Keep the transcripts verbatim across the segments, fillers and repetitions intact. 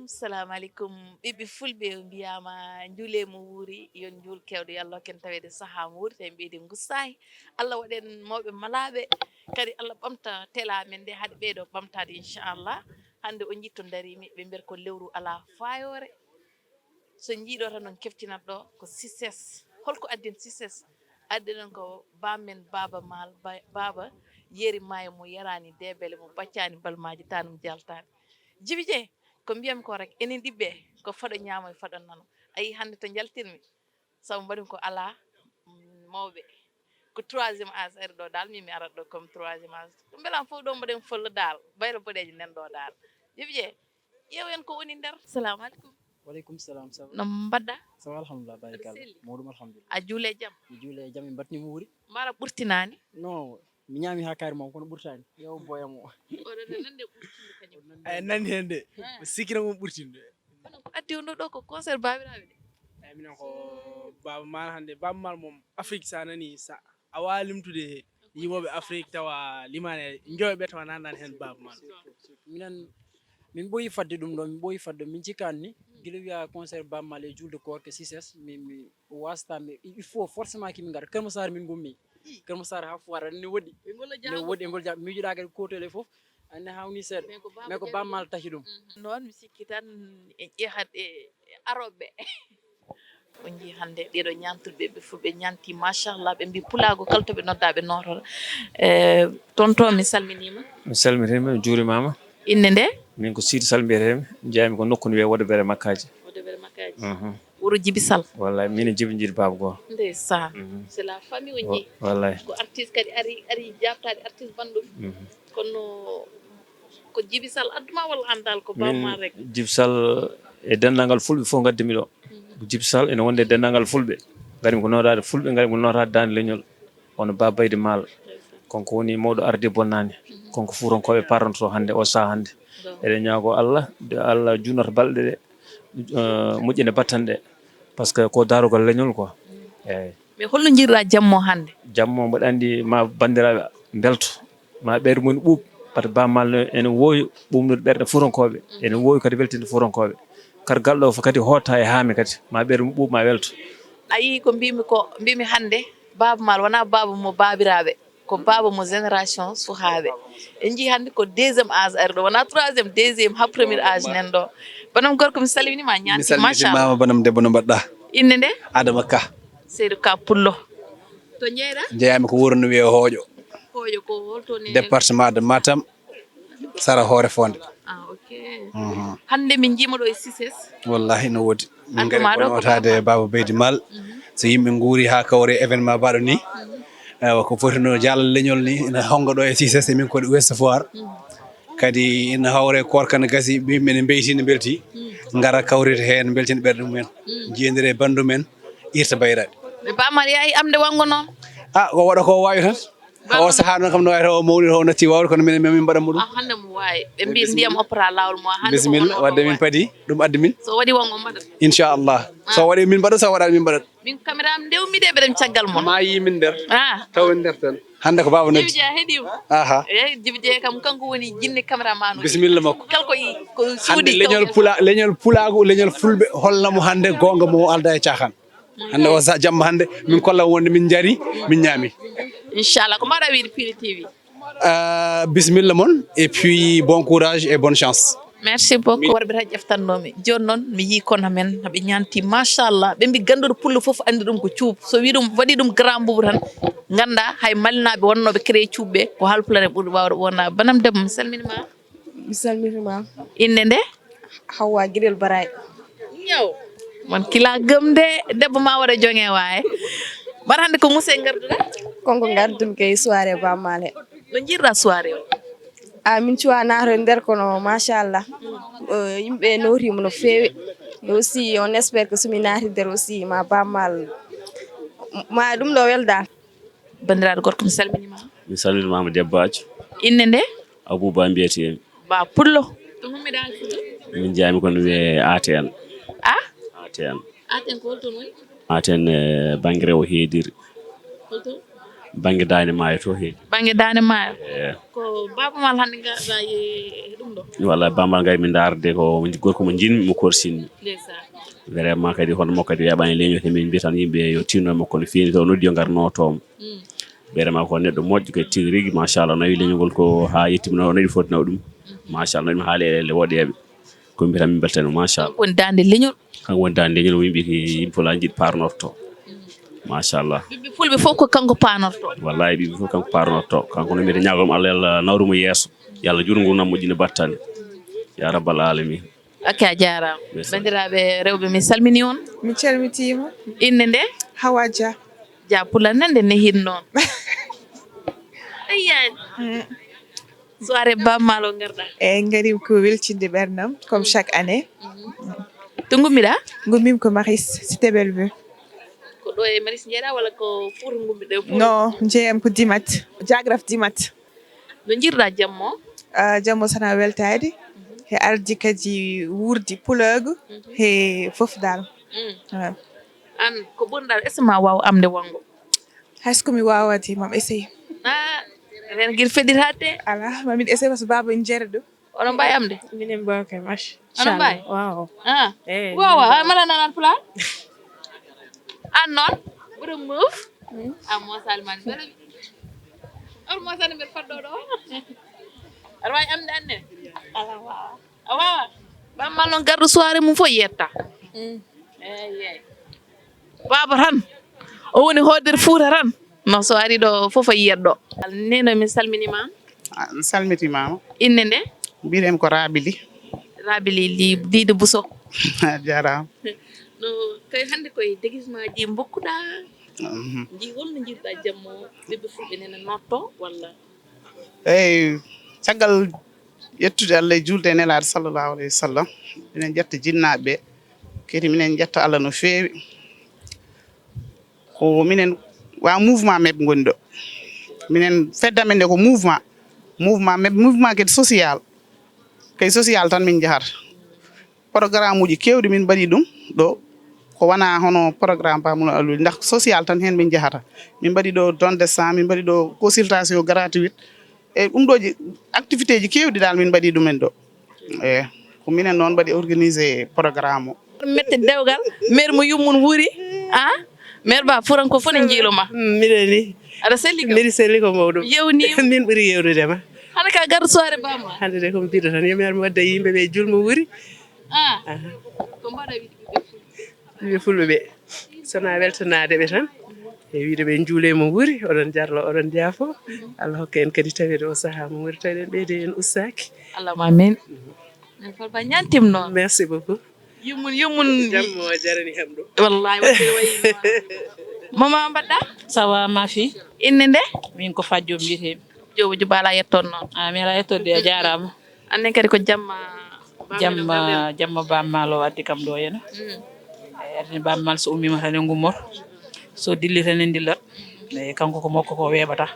Assalamu aleykum, ɓiɓɓe fulɓe, o mbiyaama njuulee mo wuuri, yon njuul keewɗo, yo Allah hokken taweede sahaa mo wuuri, tawi mbeedi ngustaaki. Allah waɗen mawɓe malaaɓe, kadi Allah ɓamta télé amen nde, haɗa ɓeydo ɓamtaade, inchallah. Hannde o njitto ndariimi, ɓe mbiyata ko lewru alaa faayoore. So njiiɗo tan on keftinat ɗo ko Cices. Holko addin Cices? Addi ɗon ko bammen Baaba Maal, ba-, Baaba yeeri maayo mo yaraani deebele, mo baccaani balmaaji, tanum jaltaani. Jibi Jeŋ, ko mbiyami ko rek, enen ɗiɓɓe, ko faɗo ñaamo e faɗo nano. A yii hannde to njaltirmi, sabu mbaɗumi ko alaa, mm, mawɓe. Ko troisième âge ari ɗo dal, min mi arat ɗo comme troisième âge. Ko mbelam fof ɗo mbaɗen folla dal, baylo boɗeejo nden ɗo dal. Jibi Jeŋ, ƴeewen ko woni nder. Salamu aleykum. Waleykum salam, ça va? No mbaɗɗa? Ça va, alhamdulillah, barikalla. Selli. Mawɗum, alhamdulillah. A juule jam? Mi juule jam, mi mbatni mo wuuri. Mbara ɓurtinaani? Non, mi ñaami haa kaari mom, kono ɓurtaani. Ƴeew boya mo. Oɗo nande ɓurtinde kañum. Ay, nani heen de. Ah. Mi sikkira mum ɓurtinde. Kono ko addi on ɗo, ɗo ko concert baabiraaɓe de? Ay, minen ko Baaba Maal hannde. Baaba Maal mom, Afrique, sa nani, sa a waawi limtude yimooɓe Afrique tawa limaani, njoyo ɓe tawa nandaani heen Baaba Maal. Minen, min ɓooyi fadde ɗum ɗo, min ɓooyi fadde, min cikkaani ni. Gila wiya concert Baaba Maal e juulde koorka Cices, mi, mi wasta, mi, il faut forcément ki min ngara. Kër Massar min ngummi. Kër Massar haa Foire, ne woɗɗi. Ne woɗɗi, e ngol jam, miijoɗaa kadi ko tele fof. Anne hawni seeɗa. Mais ko Baaba Maal taki ɗum. Noon mi sikki tan en ƴeehat e, e arooɓe ɓe. On njii hannde ɗeɗo ñaamtude ɓe, ɓe fof ɓe ñaamti, machallah, ɓe mbi pulaagu kala to ɓe noddaa ɓe nootora. Eh, tonton, mi salminiima. Mi salmitiima, mi juurimaama. Innde nde? Min ko Siidi Sal mbiyetee-mi, jeyaa-mi ko nokku nde wiyee Wodobere Makkaaji. Wodobere Makkaaji. Mhm. Wuro Jibi Sal. Wallaahi, min e Jibi njiɗi baaba goo. Ndeysaan. Mhm. C'est la famille on njii. Wallaahi. Ko artiste kadi ari, ari jaabtaade artiste banndum. Mhm. Kono ko Jibi Sal adduma walla aan dal ko Baaba Maal rek? Jibi Sal e denndaangal fulɓe fof ngaddimi ɗo. Mhm. Ko Jibi Sal ene wondi e denndaangal fulɓe. Ngaɗimi ko nootaade fulɓe, ngaɗimi ko nootaade Daande Leñol. Wano Baaba Baydi Maal. Ndeysaan. Kanko woni mawɗo arde bonnaani. Mhm. Kanko fuutankooɓe paranto hannde, o sahaa hannde. Eɗen ñaago Allah, nde Allah juunata balɗe ɗe, eh, moƴƴina battane ɗe. Parce que ko daarogal leñol quoi. Mhm. Eeyi. Mais holno njiɗ-ɗaa jamma o hannde? Jamma o, mboɗo anndi ma banndiraaɓe mbelto, ma ɓeydo mum ɓuuɓ, par ce que Baaba Maal ene woowi ɓuuɓnude ɓerɗe fuutankooɓe, ene woowi kadi weltinde fuutankooɓe. Kadi galɗo o fof kadi hoota e haami kadi, ma ɓeydo mum ɓuuɓ, ma welto. A yii ko mbimi ko, mbimi hannde, Baaba Maal wonaa baaba mo baabiraaɓe, ko baaba mo génération suhaaɓe. En njii hannde ko deuxième âge ari ɗo, wonaa troisième, deuxième, haa premier âge nan ɗo. Banam gorko, mi salminiima, a ñaanti, machallah. Mi salmitiima, banam debbo, no mbaɗɗaa? Innde nde? Adama Ka. Seydou Ka Pullo. To njeyɗaa? Njeyaami ko wuro no wiyee Hooƴo. Hooƴo ko holto ne? Département de Matam, sara Hoore Fonde. Ah, ok. Mhm. Hannde min njiima ɗo e Cices. Wallahi no woodi. Min ngari ko nootaade Baaba Beydi Maal. Mhm. So yimɓe nguuri haa kawri événement baɗo ni. Mhm. Ewa, ko foti no jaalal leñol ni, ina honga ɗo e Cices, e min ko Ouest Foire. Mhm. Kadi ina hawre koorka no gasi, ɓe yimɓe ne mbeyti, ne mbelti. Mhm. Ngara kawrita heen, mbeltina ɓerɗe mumen. Mhm. Njiyondira e banndum en, irta bayraɗe. Ɓe Baaba Maal yaahi am nde wanngo noon. Ah, ko waɗa ko waawi tan. O sahaa noon kam no waawi taw o mawni, o natti waawde, kono minen min mbaɗa muɗum. Ah, hannde mo waawi. Ɓe mbi ndiyam opra laawol mo, hannde ko bisimilla, wadde min padi, ɗum addi min. So waɗi wonngo mbaɗat. Inchallah. So waɗi min mbaɗat, so waɗaani min mbaɗat. Min kamera am ndewmi de, mbeɗa caggal mon. Ma yi min nder. Ah. Taw en nder tan. Hannde ko baaba noddi. Jibi Jeŋ heɗiima. Aha. Eeyi, Jibi Jeŋ kam kanko woni jinne cameraman o. Bisimilla makko. Kala ko yi, ko hannde suuɗi leñol taw pula-, leñol pulaagu, leñol fulɓe, holla mo hannde goonga mo alda e caaxaan. Hannde o sa-, jamma hannde, min kolla wonde min njari, min ñaami. Inchallah, ko mbaɗa wiide Pili T V? Ah, bisimilla mon, et puis bon courage et bonne chance. Merci beaucoup. Worɓe tan ƴeftannoomi. Jooni noon, mi yii kono men, ɓe ñaanti, machallah. Ɓe mbi ganndor pullo fof anndi ɗum ko cuup. So wii ɗum, waɗi ɗum grand boubou tan, ngannda hay malinaaɓe wonnooɓe créé cuup ɓe, ko haalpulaar en ɓuri waawde wonaa. Banam debbo, mi salminiima. Mi salmitiima. Innde nde? Hawwa Giɗel Baraay. Ñaw. Mon kila gëm de, debbo ma waɗa joŋe waaye. Mbaɗa hannde ko muse ngarduɗa? Konko ngardumi kay soirée Baaba Maal he. No njiɗ-ɗaa soirée o? A, min cuwa naatoyde nder kono machallah. Eh, yimɓe nootiima no feewi. E aussi, on espère que so mi naati nder aussi, ma Baaba Maal, ma ɗum ɗo welda. Banndiraaɗo gorko, mi salminiima. Mi salminiima debbo accu. Innde nde? Abouba mbiyetee-mi. Ba Pullo. To hommiɗaa Pullo? Min njeyaami ko no wiyee A T N. A? A T N. A T N ko holto woni? A T N, eh, bannge rewo heediri. Holto? Bannge Daande Maayo to he. Bannge Daande Maayo. Eh. Ko Baaba Maal hannde ngarɗaa e ɗum ɗo? Walla Baaba Maal ngari mi ndaarde ko gorko mo njiɗmi, mo korsinmi. Ndeysaan. Vraiment kadi hono mo kadi weeɓaani leñol, te min mbiya tan yimɓe yo tinno e makko no feewi, to noddi yo ngar nooto mo. Mm. Vraiment ko neɗɗo moƴƴo kadi tigi rigi, machallah, nawi leñol ngol ko haa yettima no nawi foti naw ɗum. Machallah, nawi ɗum haa leyɗe woɗeeɓe. Ko mbiyata min mbeltani mo, machallah. Kanko woni daande leñol. Kanko woni daande leñol, o yimɓe ki yimɓe Pulaar njiɗi paarnorto. Machallah. Ɓiɓɓe Fulɓe fof ko kanko paarnorto. Wallahi, ɓiɓɓe fof kanko paarnorto. Kanko no mbiyata ñaagom Allah, Allah nawru mo yeeso. Yo Allah juutngo ngurndan moƴƴina battane. Ya rabbal alamin. Ok, a jaaraama. Merci. Banndiraaɓe rewɓe, mi salmini on. Mi calmitiima. Innde nde? Hawa Dia. Dia Pulaar nan nde nehin noon. Ayya. Mm. Soirée Baaba Maal o ngarɗaa? Eeyi, ngari ko weltinde ɓernam, comme chaque année. To ngummiɗaa? Ngummiimi ko Maris, Cité Bellevue. Ko ɗo e Maris njeyaa walla ko Fuuta ngummiɗaa? Non, njeeyam ko Dimat, Diagraf Dimat. No njiiruɗaa jamma o? Ah, jamma o sanaa weltaade. He ardi kadi wuurdi pulaagu, he fof dal. Mm. Ah. Aan, ko ɓurɗaa, est-ce que ma waaw amde wanngo? Hay so ko mi waawaade, mam essaye. Ah, ren gir fedditaade. Alaa, ma min essaye, parce que baaba en jeere ɗo. Oɗon mbaawi amde? Minen mbaawi kay, machallah. Oɗon mbaawi? Waaw. Ah. Eh, waaw, waaw. Mala nanan pulaar? Aan noon? Ɓuri move? Hmm. Ah, mo Salman, bela. Oɗo mo Salman, mbeɗa faddo ɗo. Aɗa waawi amde aan ne? Alaa, waaw. A waawa? Baaba Maal noon garɗo soirée mum fof yetta. Mm. Eey, eey. Baaba tan. O woni hoodere Fuuta tan. No so ari ɗo fof o yiyat ɗo. Neene, mi salminiima. Ah, mi salmitiima. Innde nde? Mbiyetee-mi ko Raabili. Raabili li, Diido Buso. A jaaraama. No, kay hannde koye déguisement ji mbokkuɗaa? Mhm. Ndi holno njiiruɗaa jamma o? Ɓiɓɓe Fulɓe nena notto walla? Eey, caggal ƴettude Allah e juulde e Nelaaɗo sallallahu alayhi wa sallam, minen ƴetta jinnaaɓe ɓe, kadi minen ƴetta Allah no feewi. Ko minen wa mouvement meb ngoni ɗo. Minen fedde amen nde ko mouvement. Mouvement meb, mouvement kadi social. Kay social tan min njahata. Programme uji keewɗi min mbaɗi ɗum ɗo, ko wona hono programme Pamulo Alluuji, ndax social tan heen min njahata. Min mbaɗi ɗo don de sang, min mbaɗi ɗo consultation gratuite. E ɗum ɗo ji, activité ji keewɗi dal min mbaɗi ɗumen ɗo. E ko minen noon mbaɗi organisé programme o. Mette dewgal, maire mo yummum wuuri, ah? Maire Ba, Fuuranko fof ne njiilo ma. Mm, miɗo ni. Aɗa selli kam? Mbiɗa selli ko mawɗum. Yewni. Min ɓuri yewnude ma. Hannde ka garɗo soirée Baaba Maal? Hannde de ko mi mbiɗo tan, yo mi ar mi wadda yimɓe ɓe juul mo wuuri. Ah. Aha. Ko mbaɗa wiide ɓiɓɓe Fulɓe? Ɓiɓɓe Fulɓe ɓe. Sona weltanaade ɓe tan. E wiide ɓe njuule mo wuuri, oɗon jarlo, oɗon jaafo. Allah hokka en kadi taweede o sahaa mo wuuri, tawi en ɓeyde en ustaaki. Allahumma amin. Min Farba ñantim noon. Merci beaucoup. Yummum, yummum. Jammo o jarani kam ɗo. Wallahi, waɗde wayi no. Mama mbaɗɗa? Ça va, ma fille? Innde nde? Min ko Fajjo mbiyetee. Jowo jubaala yettoon noon. Ah, mi ala yettode, a jaaraama. Annen kadi ko jamma Baaba Maal o ngarɗen. Jamma Baaba Maal o addi kam ɗo hena. Mm. E addi Baaba Maal so ummiima tan e ngummor. So dilli tan e dillat. E kanko ko makko ko weeɓata.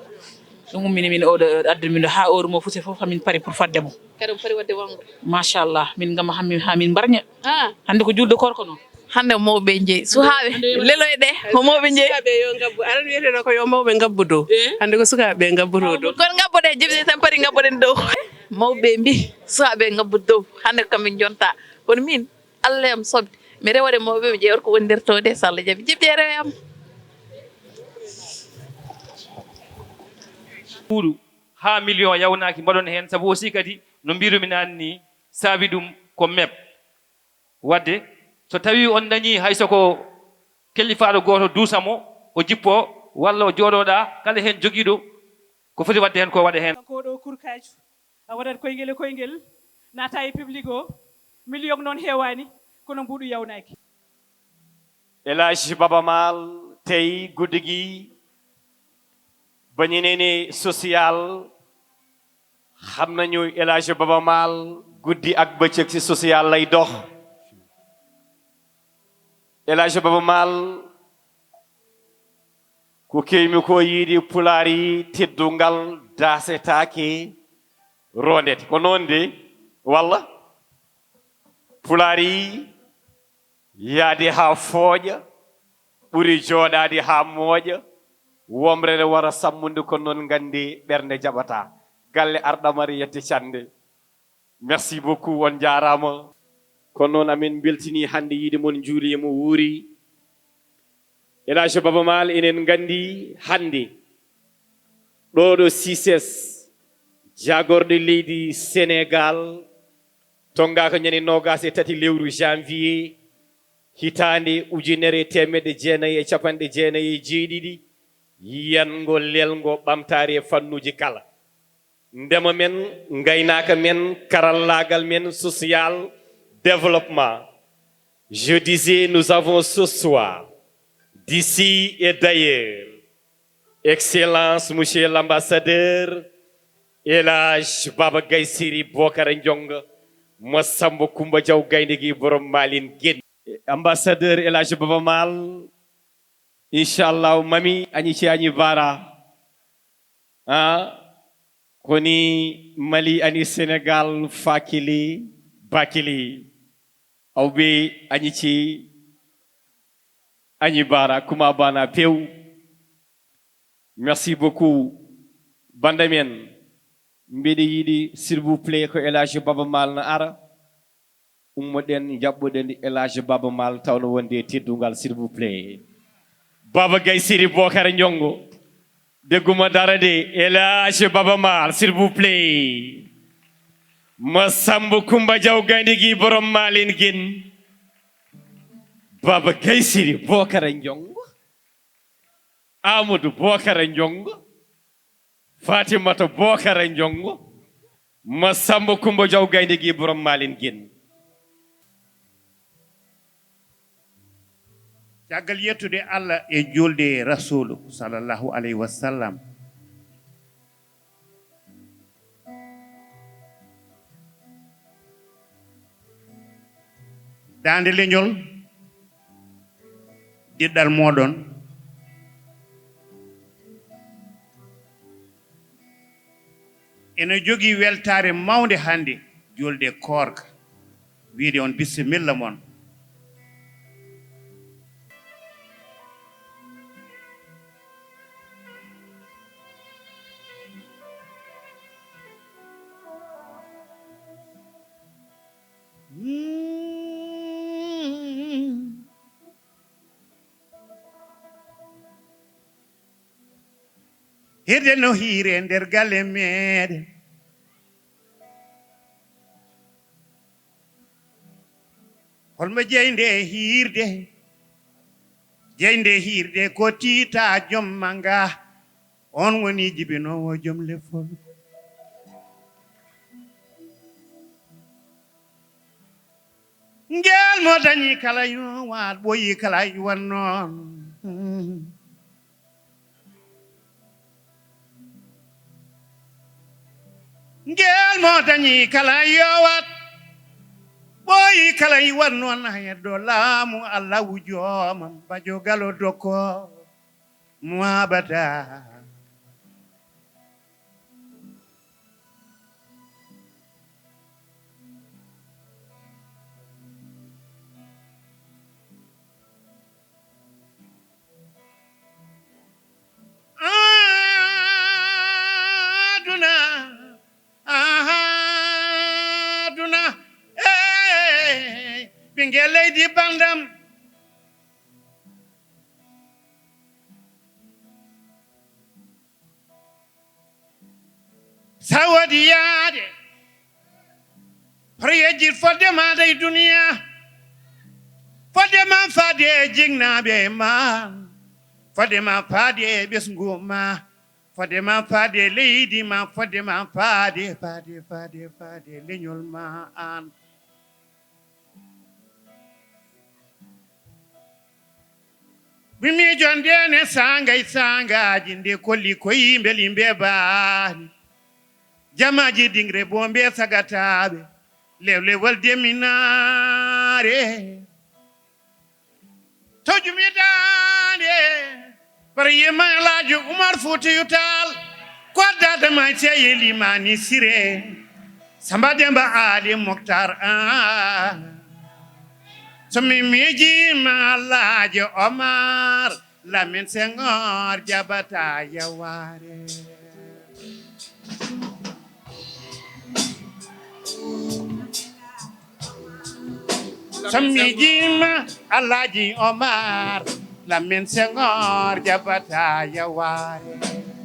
Ɗum ummini min oɗo, addi min ɗo haa heure mo fusi fof, hamin pari pour fadde mo. Kadi on pari waɗde wanngo? Machallah, min ngam hamin, hamin mbarña. Ah. Hannde ko juulde koorko noon. Hannde ko mawɓe njeyi. Suhaaɓe, leloy ɗe, ko mawɓe njeyi. Sukaaɓe yo ngabbu. Aɗa wiyeteno ko yo mawɓe ngabbu dow. Eh? Hannde ko sukaaɓe ngabboto dow. Kono ngabboɗe, jibini tan pari ngabboɗen dow. Mawɓe mbi, suhaaɓe ngabbu dow. Hannde ko kamɓe njonta. Kono min, Allah yam soɓde. Mi rewa ɗe mawɓe, mi ƴeewata ko woni nder to de, so Allah jaɓi. Jibde e rewe am. Suudu haa million yawnaaki mbaɗon heen, sabu aussi kadi no mbiirumi naane ni, saabi ɗum ko meb. Wadde so tawii on dañii hay so ko kellifaaɗo gooto duusa mo, o jippoo walla o jooɗoɗaa, kala heen jogiiɗo ko foti waɗde heen ko waɗa heen. Ko ɗo kurkaaju. A waɗat koyngel e koyngel, naata e public o, million noon heewaani, kono mbuuɗu yawnaaki. El Hadji Baba Maal tey guddi gi bañinene social. Xam nañu El Hadji Baba Maal guddi ak bëccëg ci social lay dox. El Hadji Baba Maal ko keewmi ko yiide Pulaar yi teddungal daasetaake roondete. Ko noon de, walla? Pulaar yi yaade haa fooƴa ɓuri jooɗaade haa mooƴa. Womre ne wara sammunde, kono noon nganndi ɓernde jaɓata. Galle Arɗo Mari yette cannde. Merci beaucoup, on njaaraama. Kono noon amin mbeltini hannde yiide mon, njuuli e mo wuuri. El Hadj Baba Maal, enen nganndi hannde ɗo ɗo C S S, jaagorɗe leydi Sénégal, tonngaaka ñande noogaas e tati lewru janvier, hitaande ujunere e teemedde jeenayi e capanɗe jeenayi e jeeɗiɗi, yiyanngo lelngo ɓamtaare e fannuuji kala. Ndema men, ngaynaaka men, karallaagal men, social, développement. Je disais, nous avons ce soir, d'ici et d'ailleurs, Excellence, Monsieur l'Ambassadeur, El Hadj Baba Gaye Siri Bokara Ndiongo, mo Samba Kumba Diaw Gaynde gi borom Maalin Gen. Ambassadeur El Hadj Baba Maal, inchallahu, mami añi ci añi bara. Ah, koni Mali ani Sénégal fakili bakili. Awbe añi ci añi bara kuma bana pew. Merci beaucoup. Banda men, mbiɗa yiɗi, s'il vous plaît, ko El Hadj Baba Maal na ara. Ummoɗen, jaɓɓoɗen El Hadj Baba Maal, tawno wonde e teddungal, s'il vous plaît. Baba Gaye Siri Bokara Ndiongo. Degguma dara de, El Hadj Baba Maal, s'il vous plaît. Ma Samba Kumba Diaw Gaynde gi borom Maalin Gen. Baba Gaye Siri Bokara Ndiongo. Amadou Bokara Ndiongo. Fatimata Bokara Ndiongo, ma Samba Kumba Diaw Gaynde gi borom Maalin Gen. Caggal yettude Allah e juulde e Rasuulu sallallahu alayhi wa sallam. Daande leñol, diɗɗal mooɗon ene jogii weltaare mawnde hannde, juulde koorka. Wiide on bisimilla mon. Hirde no hiire nder galle meɗen. Holmo jeyde hiirde? Jeyde hiirde ko tiita jomma nga. On woni jibinoowo jom lefol. Ngel mo dañi kala yo waat, ɓoyi kala yo wat noon. Ngel mo dañi kala yo waat, ɓoyi kala yo wat noon. Heddo laamu Allahu joomam, bajo galo dokko mo abada. Aduna, aha, aduna, eh, ɓinngel leydi banndam. Sa wadi yaade, hoto yejjit fodde ma dey duniya, fodde ma faade e jignaaɓe ma, fodde ma faade e ɓesngu ma, fodde ma faade e leydi ma, fodde ma faade, faade, faade, faade leñol ma aan. Bi miijo ndene saanga e saangaaji, nde kolli ko yimɓe limbe baani. Jamaaji dingre bo mbe sagataaɓe, lewlewal deminaare. To jumi daande, bara yema Elaaji Umar Fuutiyu Taal, ko dada ma seye Limaani Sire, Samba Demba Ali Moktar, ah. So mi miiji ma Alaaji Omar, Lamin Senghor jaɓata yawaare. So mi miijiima Alhaji Omar, Lamin Senghor jaɓata yawaare.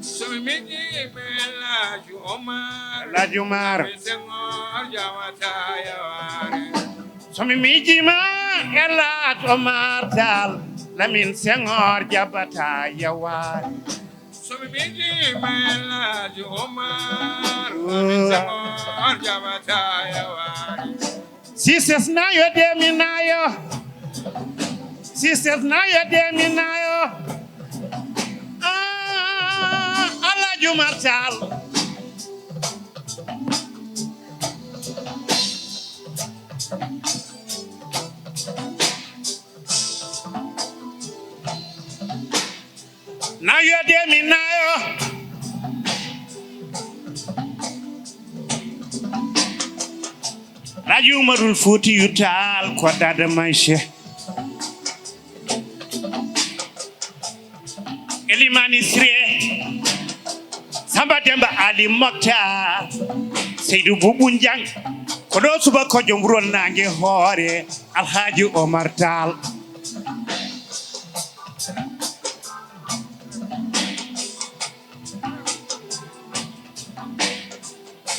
So mi miijiima Alhaji Omar, Alhaji Omar. Lamin Senghor jaɓata yawaare. So mi miijiima Alhaji Omar Tall, Lamin Senghor jaɓata yawaare. So mi miijiima Alhaji Omar, Lamin Senghor jaɓata yawaare. Sisters nayo de mi nayo. Sisters nayo de mi nayo. Ah, Alhaji Omar Tall. Nayo de mi nayo. Alhaji Umarul Fuutiyu Taal ko Dada Manche. Elimani Sire, Samba Demba Ali Moktar, Seydu Bubu Njang, ko ɗo subaka ko joom wuro Naange Hoore, Alhaji Omar Tall.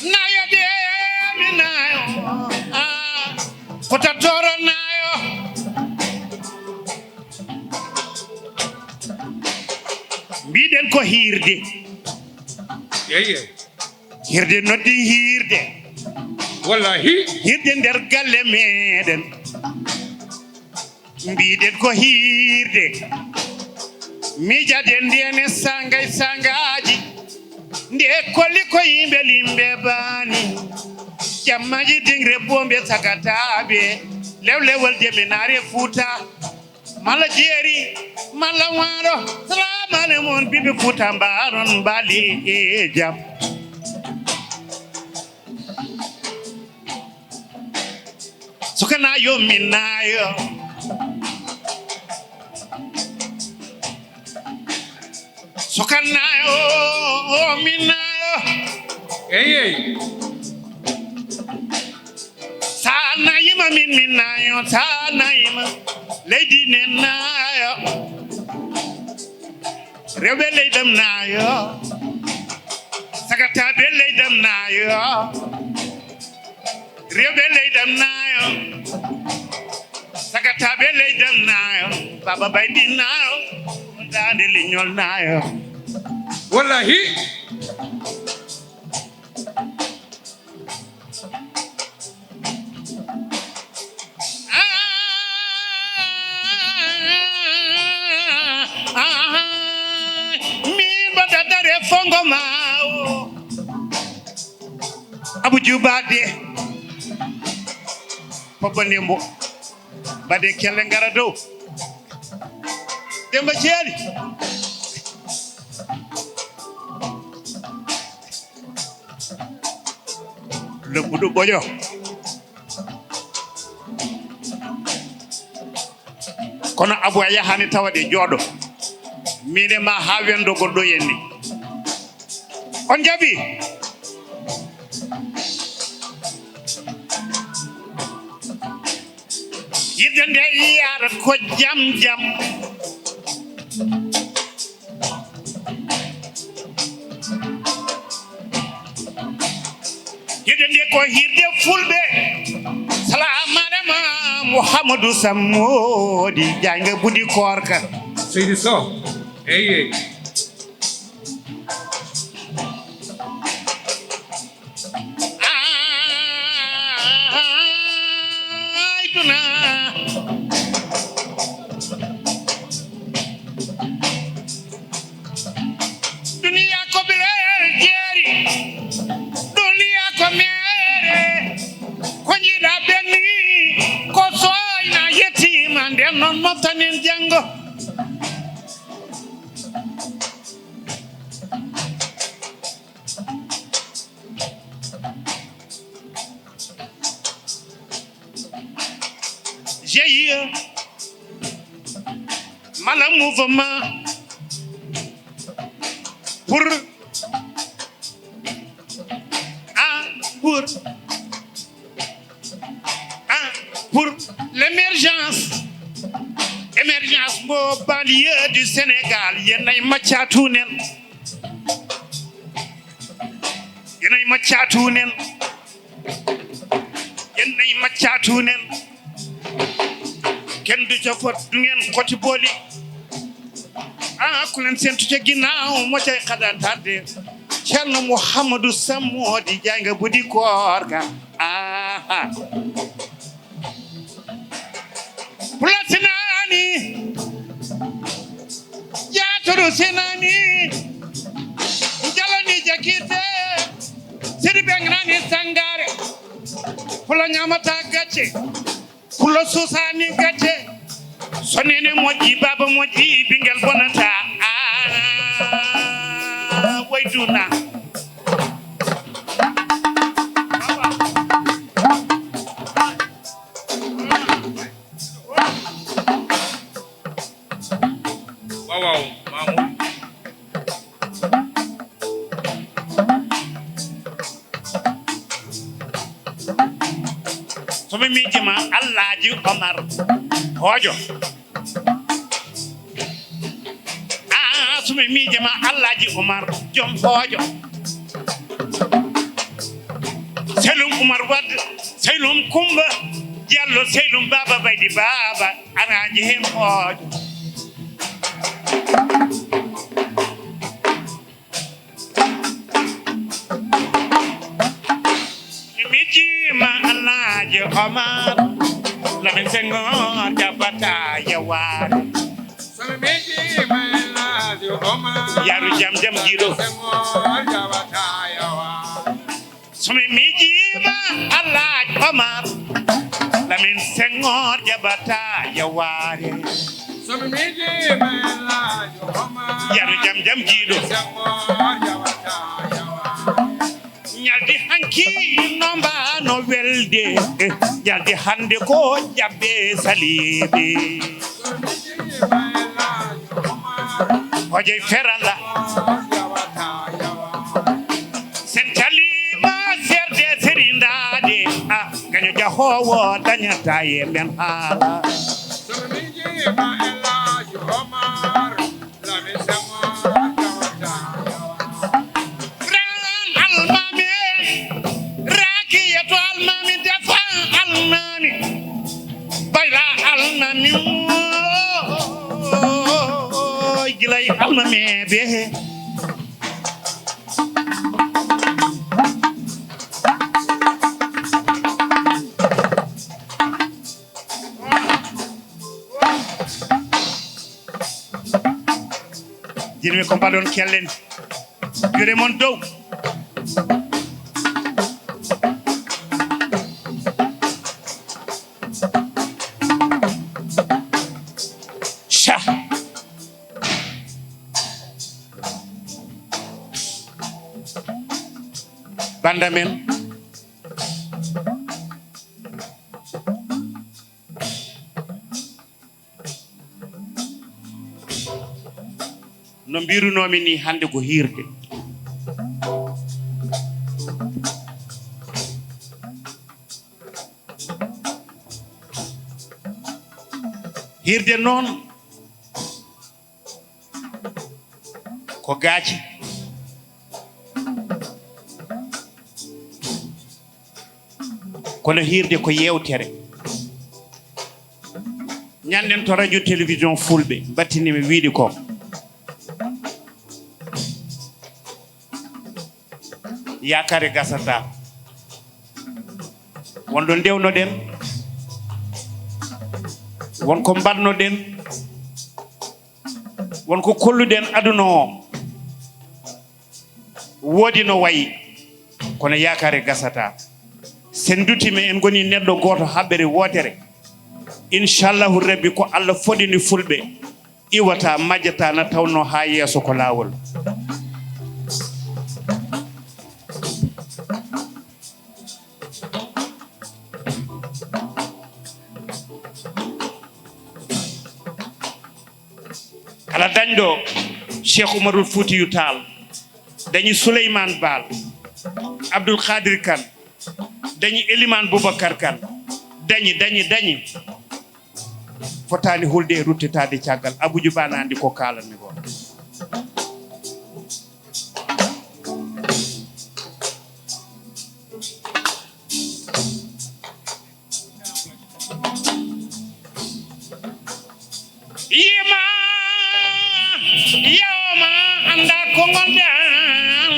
Nayo de mi nayo, ah, Fuuta Tooro nayo. Mbiɗen ko hiirde. Eyye. Hiirde noddi hiirde. Wallahi. Hiirde nder galle meɗen. Mbiɗen ko hiirde. Miijaɗen ndiyene sangay sangaji. Nde kolli ko yimɓe limɓe bani. Jammaji dingre bombe sakataɓe. Lewlewol jeminare Fuuta. Malla jeeri, malla waalo. Salamu aleykum, ɓiɓɓe Fuuta, mbaɗon mbali e jam. Sukana yo minayo. Sukana yo minayo. Eyey. Sa nayima min, min nayo, sa nayima leydi nen nayo. Rewɓe leydam nayo. Sagataɓe leydam nayo. Rewɓe leydam nayo. Sagataɓe leydam nayo. Baba baydi nayo. Dande liñol nayo. Wallahi. Min mbaɗa dare fongo ma o. Abu Jubade. Papa Nembo. Bade kelle ngara dow. Demba Jeeli. Lobbuɗo ɓoƴo. Kono Abu a yahani tawa ɗe jooɗo. Min e ma ha wendo goɗɗo yenni. On jaɓi? Yiɗde nde yiyata ko jam jam. Yiɗde nde ko hirde fulɓe. Salamu aleykum, Mouhamadou Samodi Diagne, Budi Korka. Seydi Sow. Eyye. Ay, duna. Duniya ko bilel jeeri. Duniya ko mere. Ko jiɗa benni. Ko soyna yettima. Nden noon moftanen janngo. G I E, Wala mouvement pour, ah, pour, ah, pour l'émergence. Émergence mo banlieue du Sénégal. Yéenay maccaatu neen. Yéenay maccaatu neen. Yéenay maccaatu neen. Kenn du ca fot, du ngeen xoti booli. Ah, ku leen séntu ca ginnaaw moo cay xadantarde. Ceerno Muhammadu Sammoodi Jaay nga buddi koor ga. Aha. Pula sinaani. Jaaturu sinaani. Jalani jakite. Sidi Beng nani sangare. Pula ñaamata gacce. Pula suusaani gacce. So neene moƴƴi, baaba moƴƴi, ɓinngel bonata. Ah, way duna. Waaw, waaw, Mamour. So mi miijima Alhaji Omar Hoojo. Ah, so mi miijima Alhaji Omar Joom Hoojo. Selum Umar Wad, Selum Kumba Jallo, Selum Baba Baydi Baba. Alaaji heen hoojo. Mi miijima Alaaji Omar, Lamin Senghor jaɓata yawaade. So mi miijima Alaaji Omar, Yaaru jam jam jiiɗo. Senghor jaɓata yawaade. So mi miijima Alhaji Omar, Lamin Senghor jaɓata yawaade. So mi miijima Alhaji Omar, Yaaru jam jam jiiɗo. Senghor jaɓata yawaade. Ñaldi hanki no mbaano welde, eh, ñaldi hannde ko jaɓɓe saliiɓe. So mi miijima Alhaji Omar, Hojey ferala. Sen calima serde serindaade, a gaño jahoowo dañata e men haala. Ran almami, rakiya to almami, defa almami, bayla almami, o gilay almami be. Jinmi ko mbaɗon kellen, juuɗe mon dow. Cha. Banda men. No mbirunoomi ni, hannde ko hiirde. Hiirde noon ko gaaci. Kono hiirde ko yeewtere. Ñanden to radio télévision Fulɓe, mbattini mi wiide ko yaakaare gasata. Won ɗo ndewnoɗen, won ko mbaɗnoɗen, won ko kolluɗen aduna o. Woodi no wayi, kono yaakaare gasata. Sen dutima en ngoni neɗɗo gooto, haɓɓere wootere. Inchallahu Rabbi, ko Allah fodini Fulɓe, iwata, majjata, na tawno haa yeeso ko laawol. Ala dañɗo Cheikh Umarul Fuutiyu Taal, dañi Souleymane Baal, Abdoul Khadir Kane, dañi Elimane Boubacar Kane, dañi, dañi, dañi. Fotaani hulde e ruttitaade caggal. Abuju Ba na anndi ko kaalanmi ko. Yima, yawma, annda ko ngonɗen.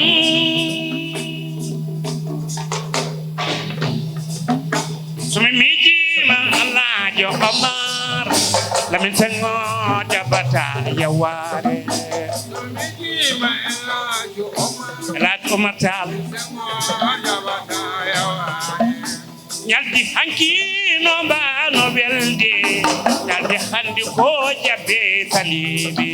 So mi miijiima Alaajo Omar, Lamin Senghor jaɓata yawaare. So mi miijiima Alaajo Omar. Alaajo Omar Taal. Senghor jaɓata yawaare. Ñalɗi hanki no mbaano welde, ñalɗi hannde ko jaɓɓe saliiɓe.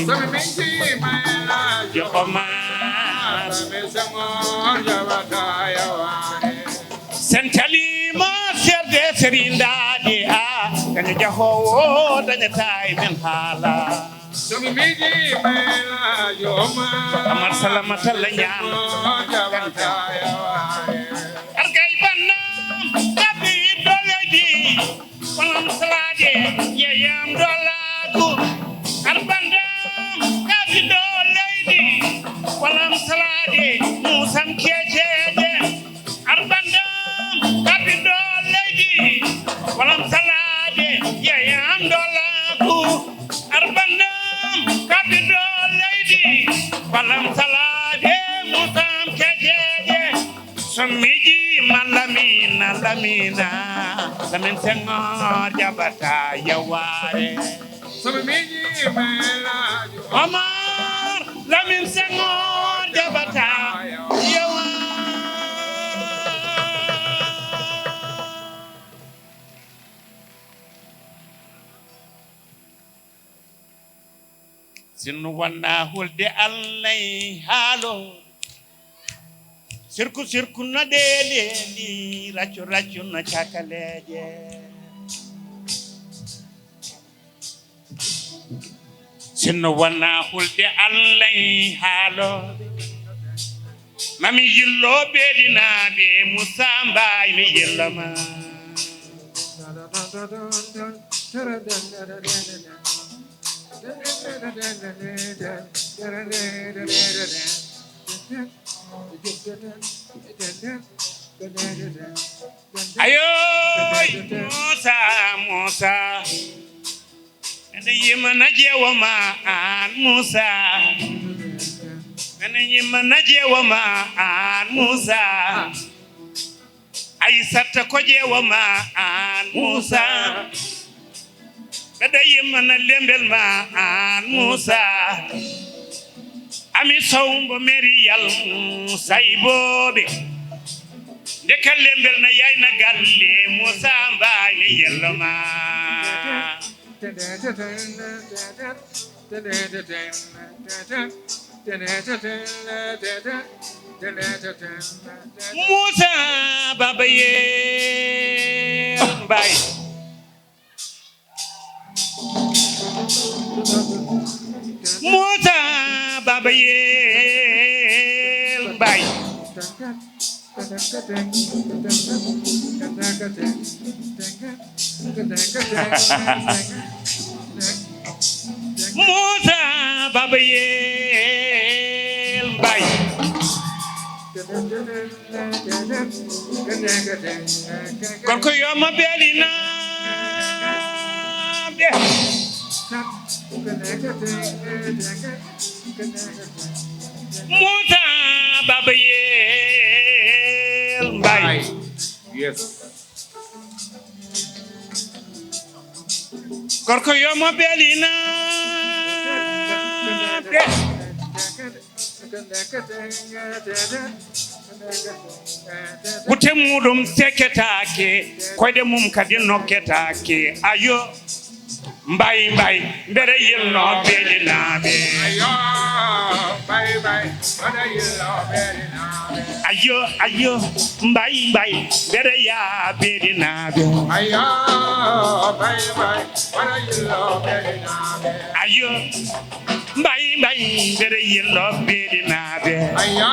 So mi miijiima Alaajo Omar. Lamin Senghor jaɓata yawaare. Sen caliima seerde serindaade a, daña jahoowo dañata e men haala. So mi miijiima Elaajo Omar. Amar Salamata la ñaan. Jaɓata yawaare. Argay bannam, tabiɗo leydi. Walam salaade, yeyam dolaagu. Ar bannam, tabiɗo leydi. Walam salaade, muusam keeceeje. Ar bannam, tabiɗo leydi. Walam salaade, yeyam dolaagu. Ar bannam, tabiɗo leydi. Walam salaade, muusam keeceeje. So mi miijiima Lamine, Lamine, Lamine Senghor jaɓata yawaare. So mi miijiima Elaajo Omar, Lamine Senghor jaɓata yawaare. Sinno wonnaa hulde Alla e haalo. Sirku sirku no ɗeeleeli, raccu raccu no cakaleeje. Sinno wonnaa hulde Alla e haalo. Mami yillo ɓeelinaaɓe, Moussa Mbaye mi yilloma. Ayoy, Moussa, Moussa. Mene yimana jeewoma an Moussa. Mene yimana jeewoma an Moussa. Aysata ko jeewoma an Moussa. Mbeɗa yimana lembel ma an Moussa. Ami Sow mbo Meriyal Saybooɓe. Ndeka lembel na yayna galle Moussa Mbaye yelloma. Moussa Baba Yel Mbaye. Moussa Baba Yel Mbaye. Moussa Baba Yel Mbaye. Gorko yo mo beelinaɓe. Moussa Baba Yel Mbaye. Yes. Gorko yo mo beelinaɓe. Bute muɗum seketaake, koyɗe mum kadi nokketaake. Ayo. Mbay mbay, mbeɗa yilno beelinaaɓe. Ayo, mbay mbay, mbeɗa yilno beelinaaɓe. Ayo, ayo, mbay mbay, mbeɗa yaa beelinaaɓe. Ayo, mbay mbay, mbeɗa yilno beelinaaɓe. Ayo, mbay mbay, mbeɗa yilno beelinaaɓe. Ayo,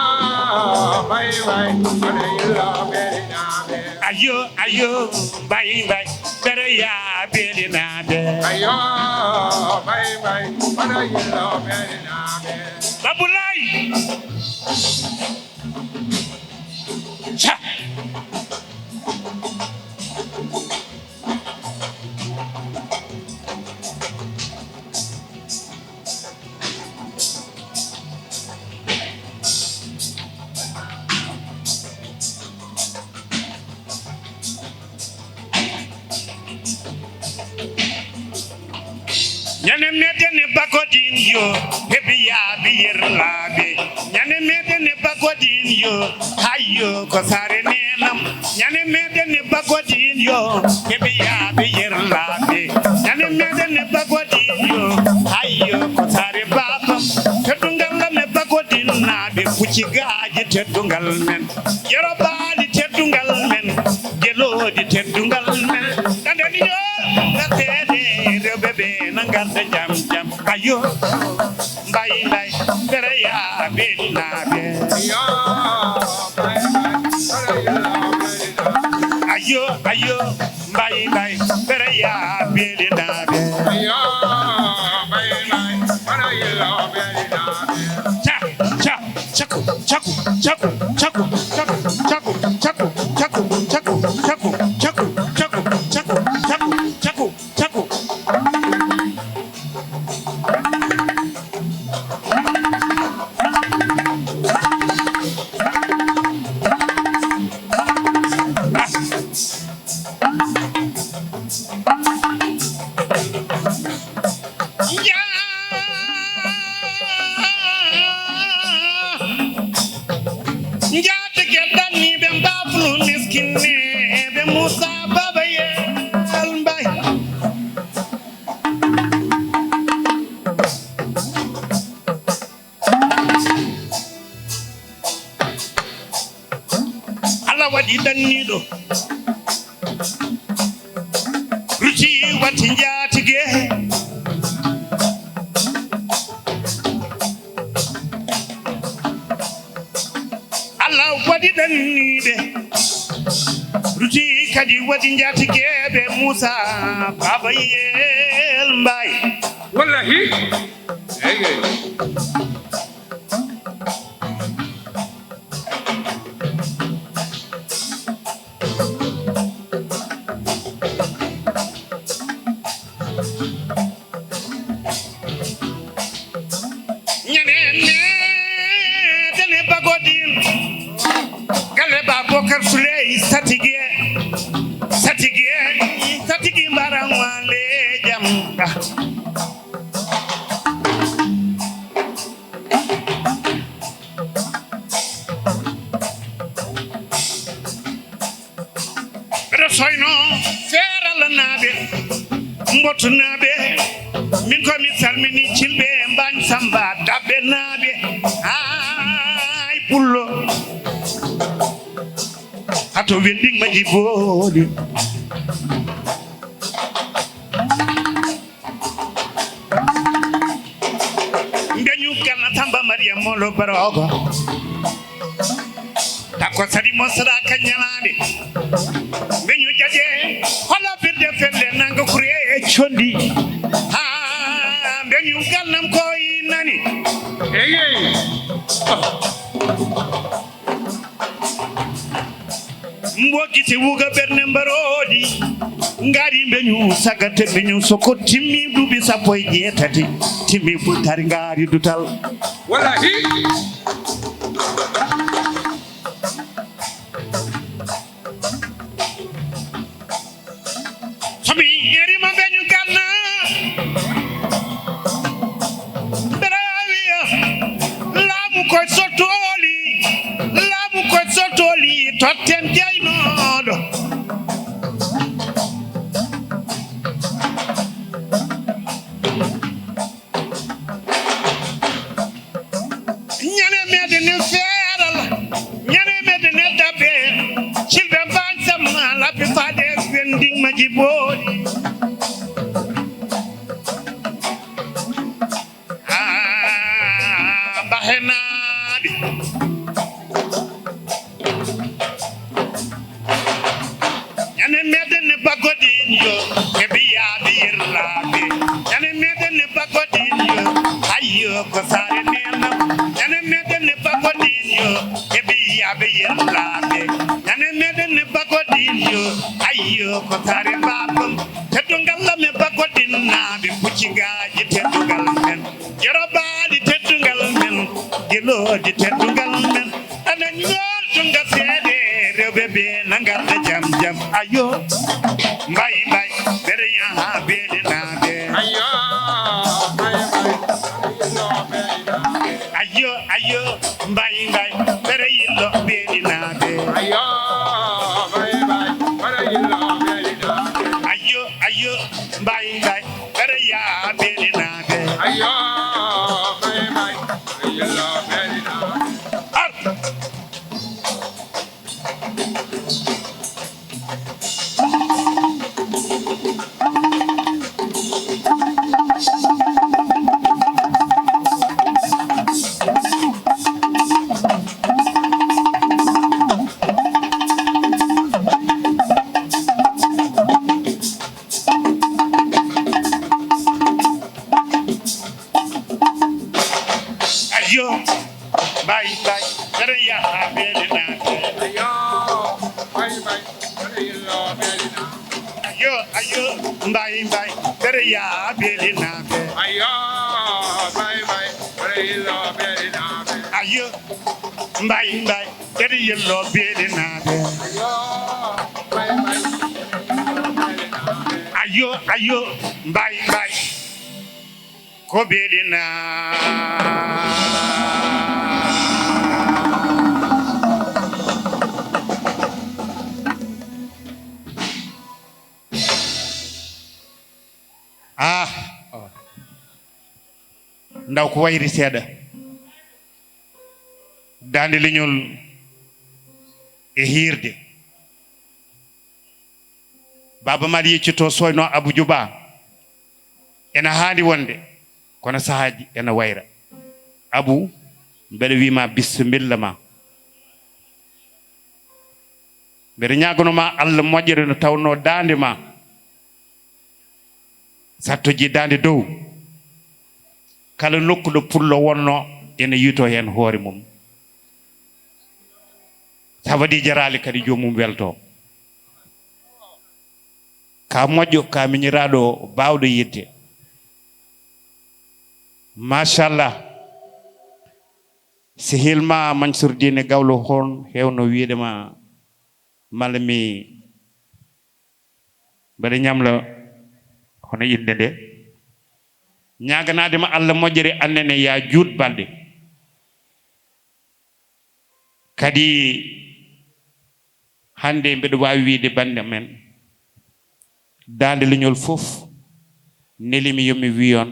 mbay mbay, mbeɗa yilno beelinaaɓe. Ayo, ayo, mbay mbay, mbeɗa yaa beelinaaɓe. Ayo, mbay mbay, mbeɗa yilno beelinaaɓe. Babulay. Ca. Ñande meɗen e bagodin yo, heɓi yaaɓe yerlaaɓe. Ñande meɗen e bagodin yo, hayyo ko saare nenam. Ñande meɗen e bagodin yo, heɓi yaaɓe yerlaaɓe. Ñande meɗen e bagodin yo, hayyo ko saare baabam. Teddungal am e bagodin naaɓe, pucci gaaji teddungal men. Yero baali teddungal men, gelooɗi teddungal men. Ɗande ni yo, ngarteede rewɓe ɓe na ngarda jam jam. Ayo, mbay mbay, mbeɗa yaa beelinaaɓe. Ayo, mbay mbay, mbeɗa yaa beelinaaɓe. Ayo, ayo, mbay mbay, mbeɗa yaa beelinaaɓe. Ayo, mbay mbay, mbeɗa yaa beelinaaɓe. Ca, ca. Caku, caku, caku, caku. Njaatigi danniiɓe mbaflu miskinneeɓe Moussa Baba Yel Mbaye. Allah waɗi danniiɗo. Ruti watti njaatige. Allah waɗi ɗanniiɓe. Ruti kadi waɗi njaatigeeɓe Muusa Baaba Yel Mbaay. Wallahi. Eey, eey. Ñande meeɗen e Bagodin, galle Babokar Suley Satige, Satige, Satigi Mbaran Wale Jam. Mbeɗa soyno Feeralanaaɓe, Mbotunaaɓe, min ko mi salmini Cilɓe, Mbaañ Samba, Daɓɓenaaɓe, ay pullo, hato Wellin Maji Booli. Mbeñu Gana Samba Mariam Molo Barogo. Takko sadi mo sadaka ñalaande. Mbeñu jaje hola birde felle nanga kure e condi. Ha mbeñu galnam ko inani. Eyey. Mbo gite wuga ɓerne mbaroodi. Ngari mbeñu sagate mbeñu soko timmi duuɓi sappo e jeetati. Timmi ɓuttari ngari dutal. Wallahi. So mi yerima mbeñu Gana. Mbeɗa wiya laamu koye sottooli, laamu koye sottooli, totten jeynooɗo. Henaɓe. Ñande meɗen ne bagodin yo, e biyaaɓe yerlaaɓe. Ñande meɗen ne bagodin yo, ayyo ko saare nena. Ñande meɗen ne bagodin yo, e biyaaɓe yerlaaɓe. Ñande meɗen ne bagodin yo, ayyo ko saare babam. Teddungal me bagodin naaɓe, pucci gaaji teddungal men. Yorobaali teddungal men, gelooɗi teddungal men. Anen ngol tunga seede, rewɓe ɓe na ngarda jam jam. Ayo, mbay mbay, ɓeɗe yaha beelinaaɓe. Ayo, mbay mbay, ayo, mbay mbay, ɓeɗe yillo beelinaaɓe. Ayo, mbay mbay, ɓeɗe yillo beelinaaɓe. Ayo, ayo, mbay mbay, ɓeɗe yaha beelinaaɓe. Ayo, mbay mbay, ɓeɗe yillo beelinaaɓe. Ar! Ayo, mbay mbay, ɓeɗe yaha beelinaaɓe. Ayo, mbay mbay, ɓeɗe yillo beelinaaɓe. Ayo, ayo, mbay mbay, ɓeɗe yaha beelinaaɓe. Ayo, mbay mbay, ɓeɗe yillo beelinaaɓe. Ayo, mbay mbay, ɓeɗe yillo beelinaaɓe. Ayo, mbay mbay, ɓeɗe yillo beelinaaɓe. Ayo, ayo, mbay mbay. Ko beelina. Ah, oh. Ndaw ko wayri seeɗa. Daande leñol e hiirde. Baaba Maal yeccito soyno Abu Juba. Ena haandi wonde, kono sahaaji ena wayra. Abu, mbeɗa wiima bismilla ma. Mbeɗa ñaagono ma Allah moƴƴere no tawno daande ma. Sa tojji daande dow, kala nokku ɗo pullo wonno, ene yiyto heen hoore mum. Sa waɗi jaraali kadi, joomum welto. Ka moƴƴo, ka miñiraaɗo baawɗo yidde. Machallah. Sehil ma Mansour Diine Gawlo, hon hewno wiide ma, malla mi mbeɗa ñamla hono innde nde. Ñaaganaade ma Allah moƴƴere, annene ya juut balɗe. Kadi hannde mbeɗa waawi wiyde bannde men, daande leñol fof, neli mi yo mi wiy on,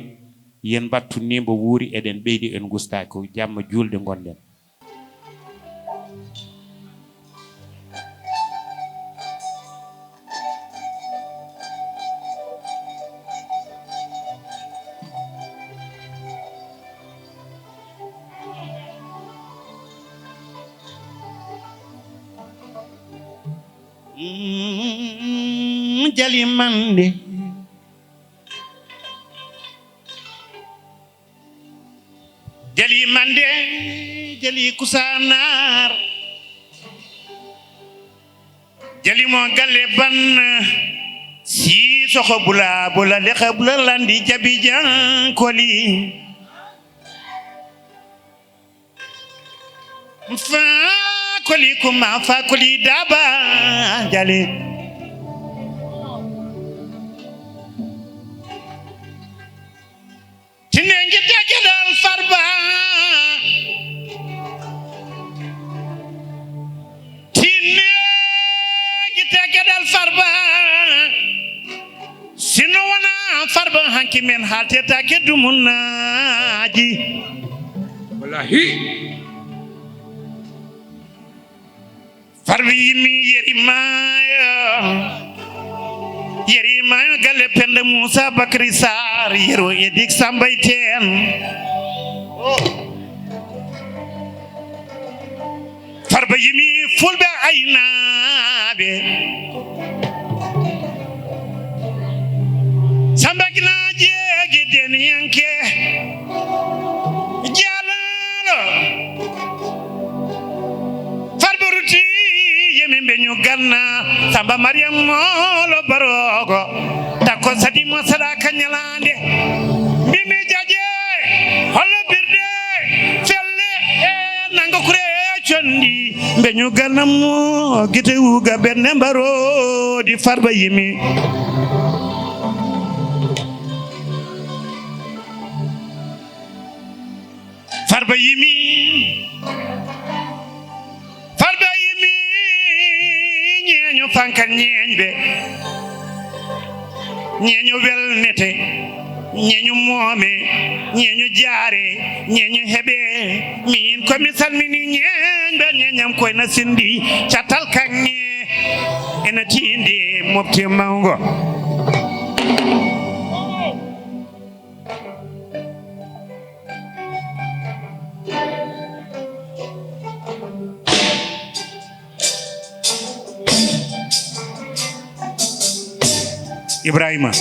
yen mbattu ni mbo wuuri, eɗen ɓeydi, en ngustaaki. Ko jamma juulde ngonɗen. Mm, jali mande. Jali mande, jali kusanar. Jali mo galle ban. Si soko bula, bula de ka bula landi jabi jan koli. Fa koli kuma, fa koli daba jali. Tinne ngitte geɗal Farba. Tinne ngitte geɗal Farba. Sinno wona Farba, hanki men haaltetaake dumunnaaji. Wallahi. Farba yimmi yeri maayo. Yeri maayo galle Penda Moussa Bakary Sarr, yero Edik Sambay Teen. Farba yimi fulɓe aynaaɓe. Samba Gina jeegi deniyanke. Jalaalo. Farba ruti yimi mbeñu ganna. Samba Mariam moolo barogo. Takko sadi mo salaka ñalaande. Mbimi jaje. Hollo birde. Felle. E nanga kure condi. Mbeñu ganna mo gite wuga bernde mbaroodi Farba yimi. Farba yimi. Farba yimi. Ñeeño fankan ñeeñɓe. Ñeeño welnete. Ñeeño moome. Ñeeño jaare. Ñeeño heɓe. Min ko mi salmini ñeeñɓe ñeeñam koyna sindi. Catal kaŋŋe. Ena tiindi mofti mawngo. Ibrahima.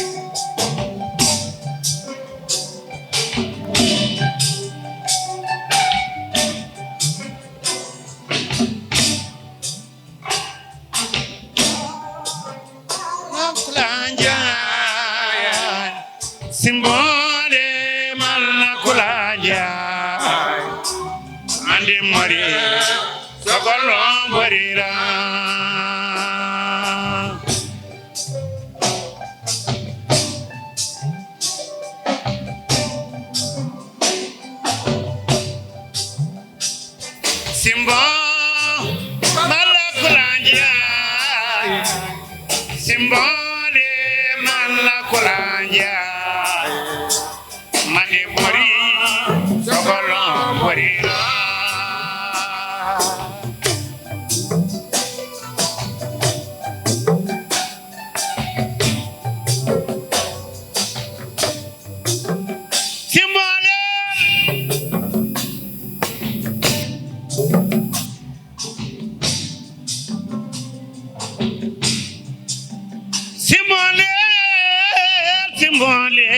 Simbole malla kulaja. Andi mori sogolo mborira. Simbo malla kulanja. Simbo de malla kulanja. Mani bori sogolo bori. Simbole. Simbole, simbole.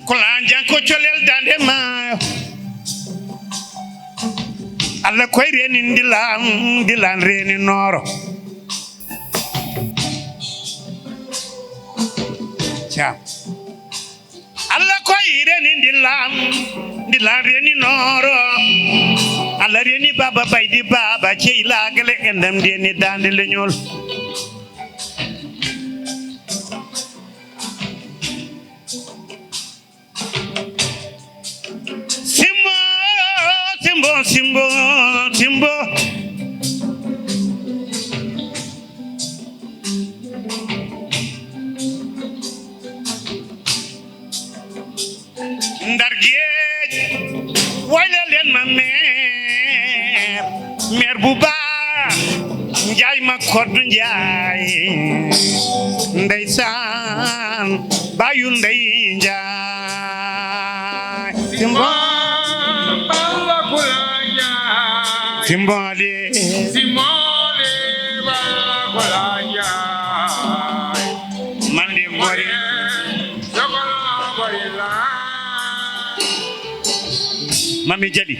Ko lanjan ko colel dande maayo. Allah koy reni ndilan, ndilan reni noro. Ca. Allah koy reni ndilan, ndilan reni noro. Allah reni baba baydi baba cey lagale endam reni dande leñol. Simbo, simbo, simbo, simbo. Ndar geej, waylalen ma meer, meer bu baax, Njaay ma koddu Njaay. Ndeysaan, bayu Ndey Njaay. Simbo. Balla Kula Njaay. Simbo de. Simbo de, Balla Kula Njaay. Man de mbori. Mami Jali.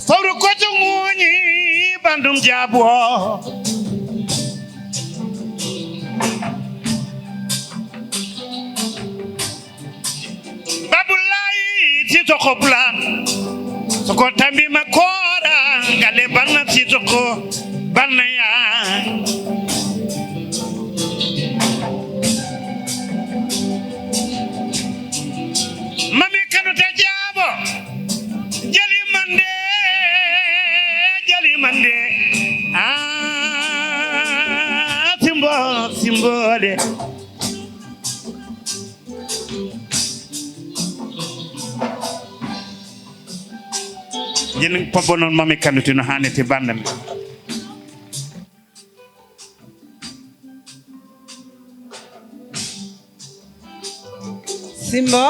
Fawru koto ŋuuñi ɓandum jaabo. Babulaay Sisoko Bula. Soko tambi ma koora ngale banna Sisoko banna ya. Mami Kanu ta jaabo. Jali mande, jali mande. Ah, simbo, simbole. Yen pobbo noon Mami Kanu tino hanete banda mi. Simbo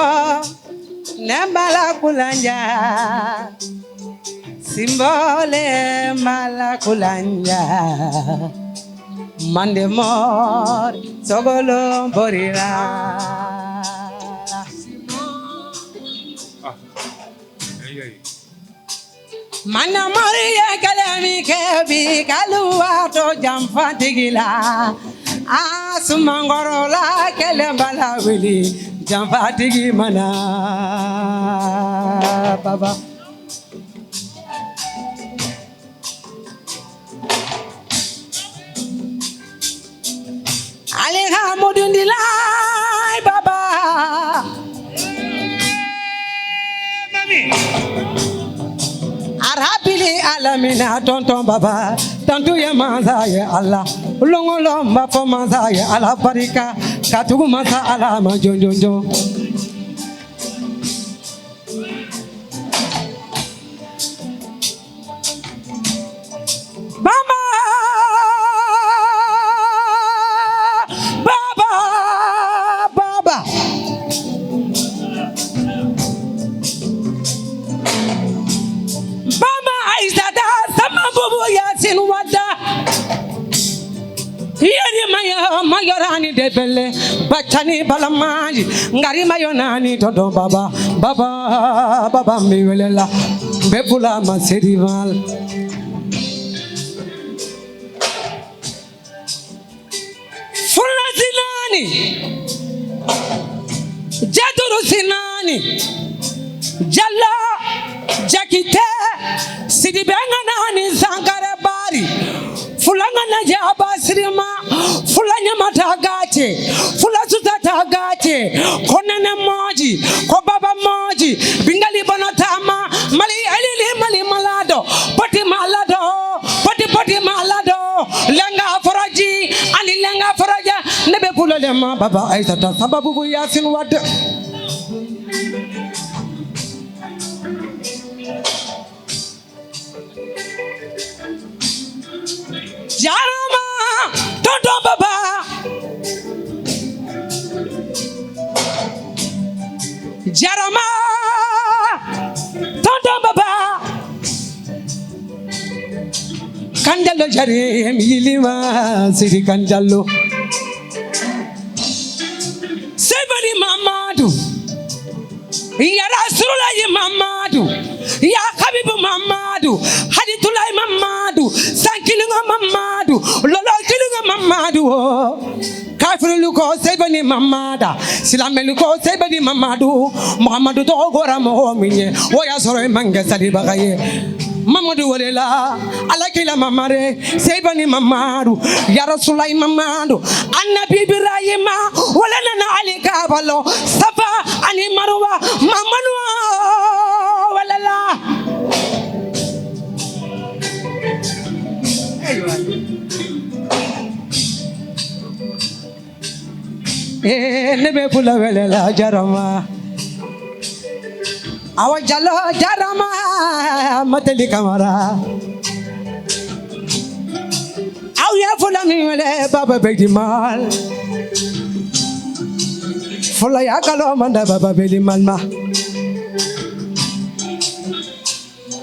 ne mbala kulanja. Simbo le mbala kulanja. Mande mor sogolo borira. Mana moriya kalami kebi kaluwa to jamfa tigila. Asumangoro la kele bala wili jamfa tigi mana. Baba. Alhamdulillah, Baba. Arabili alamina, tonton Baba. Tantu ye mansa ye Allah. Longolo mba fo mansa ye Allah barika. Katugu mansa Allah ma jonjonjo. Baba, Baba, Baba. Baba Aisata sama bubu Yasin Wada. Yeri mayo mayorani debele bacani balamaji ngari mayo nani todo baba baba baba mi welela bebula masedival. Fula sinani, jaturu sinani, jalla jakite, sidi benganani sankare bari. Fula ngana jaba sirima, fula nyamata gache, fula sutata gache, konene moji, ko baba moji, bingali bonotama, mali elili mali malado, poti malado. Poti poti malado, lenga foroji, ali lenga foroja, nebe pulo lema baba Aisata sababu bu Yasin Wade. Jarama, tonton baba. Jarama, tonton baba. Kan Jallo jari mi yilima sidi kan Jallo. Sey bani Mamadu. Ya Rasulullah Mamadu. Ya Habibu Mamadu. Haditullah Mamadu. Sankilunga Mamadu. Lolo kilunga Mamadu. Oh. Kafirulu ko sey bani Mamada. Silamelu ko sey bani Mamadu. Muhammadu to gora mo minye. Oya soro mange sali bagaye. Mamadu walela. Alakila mamare. Sey bani Mamadu. Ya Rasulai Mamadu. Annabi Ibrahima. Wala nana Ali Kabalo. Safa ani Marwa. Mamanu. Walala. Eywa. Eh, nebe pula welela jarama. Awa Jalo jarama, Mateli Kamara. Aw ya fula mi wele Baba Bedi Mal. Fula ya kalo manda Baba Bedi Mal ma.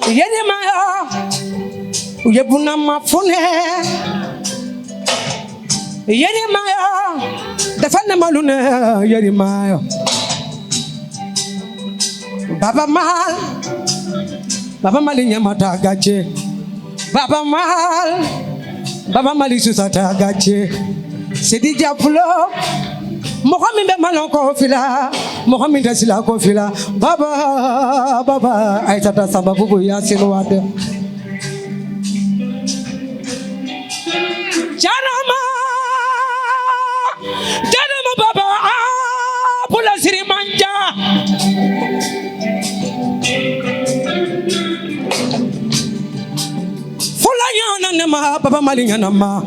Yerimayo, yebuna mafune. Yerimayo, defane malune, yerimayo. Baba Mal, Baba Mali nyamata gache. Baba Mal, Baba Mali susata gache. Sidi Diablo, Mohamed Malon Kofila, Mohamed Sila Kofila, Baba, Baba, Aisata Samba Bubu Yasin Wade. Jarama, Jarama Baba, ah, Pula Siri Manja. Fula nyana nema, Baba Mali nyana ma.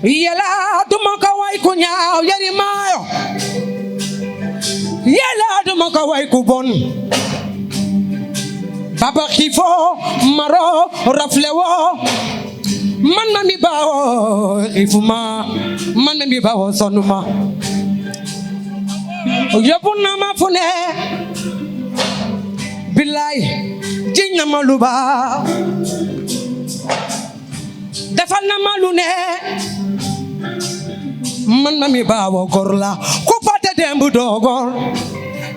Yela duma ka way ku ñaaw yeri maayo. Yela duma ka way ku bon. Baba xifo maro rafle wo. Man ma mi bawo xifuma. Man ma mi bawo sonuma. Yóbbu na ma fu ne, billaay, jiñ na ma lu ba, defal na ma lu ne. Man Mami Bawo gor la, ku fàtte démb doo gor.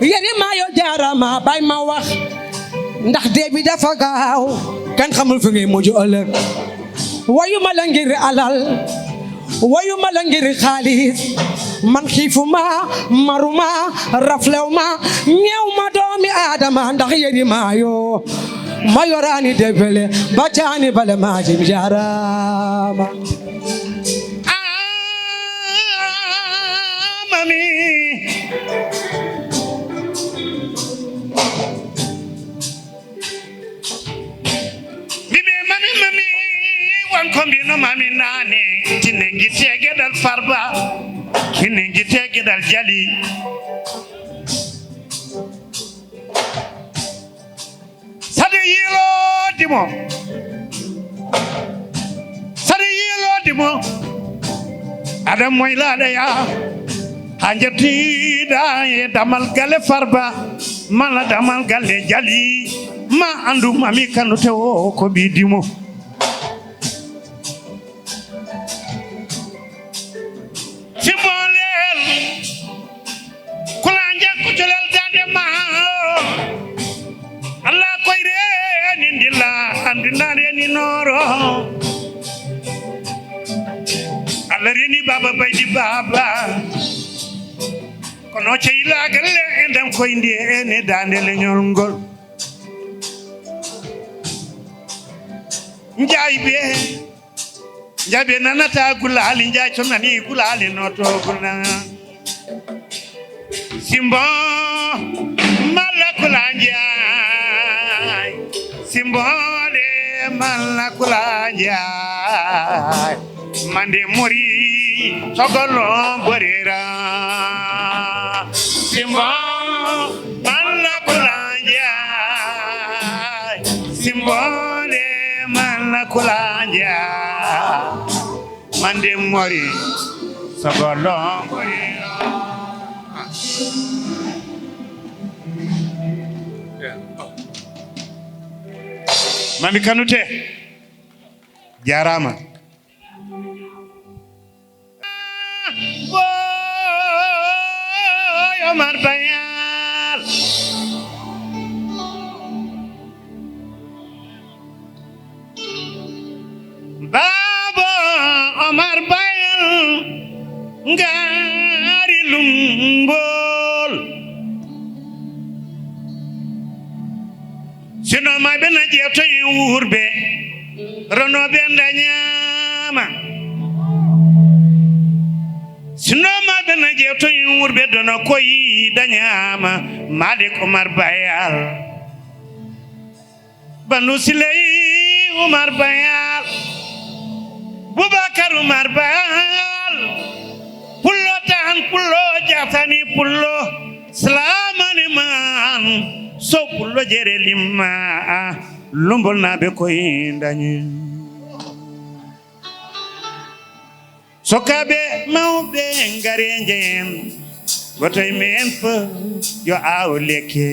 Yéri maa yoo jaarama, bay ma wax, ndax dee bi dafa gaaw, kenn xamul fi ngay mujj ëllëg. Wayuma la ngir alal, wayuma la ngir xaalis, man xiifuma, maruma, raflewuma, ñeewuma doomi Aadama, ndax Yéri maa yoo ma yoraani debele, ba caani bale maa jim jaarama. Ah, Mami. Mimi, Mami, Mami, won ko mbino Mami naane, tinne ngite geɗal Farba, kinne ngite geɗal Jali. Sade yiiloode mo, sade yiiloode mo, aɗa moylaaɗo ya, haa njettiiɗa e damal galle Farba, mala damal galle Jali, ma anndu Mami Kanute o ko ɓii dimo. Simbolel, kula njakku colel dande ma. Allah koy reni ndilla, andi na reni noro. Allah reni baba baydi baba. Kono ceyla galle e ndam koy ndi ene dande leñol ngol. Njaay be, njaay be nanata gulaali, njaay to nani gulaali no to gulna. Simbo malla kula njaay, simbo de malla kula njaay. Mande mori sogolo borera. Simbo malla kula njaay, simbo de malla kula njaay. Mande mori sogolo borera. Mami Kanute, jaaraama. Boy Omar Bayal. Baba Omar Bayal ngaari lumbol. Sino ma ɓe na ƴeewto en wuurɓe, ronooɓe ndañaama. Sino ma ɓe na ƴeewto en wuurɓe, dono koyi dañaama. Malik Omar Bayal, Banu Siley Omar Bayal, Bubakar Omar Bayal, Pullo Tahan Pullo Jaatani Pullo, Salamani Man, Sow Pullo Jere Limma, Lumbol naaɓe koye ndañi. Sokaaɓe mawɓe, ngare njeyen, gooto e men fof yo aaw lekke.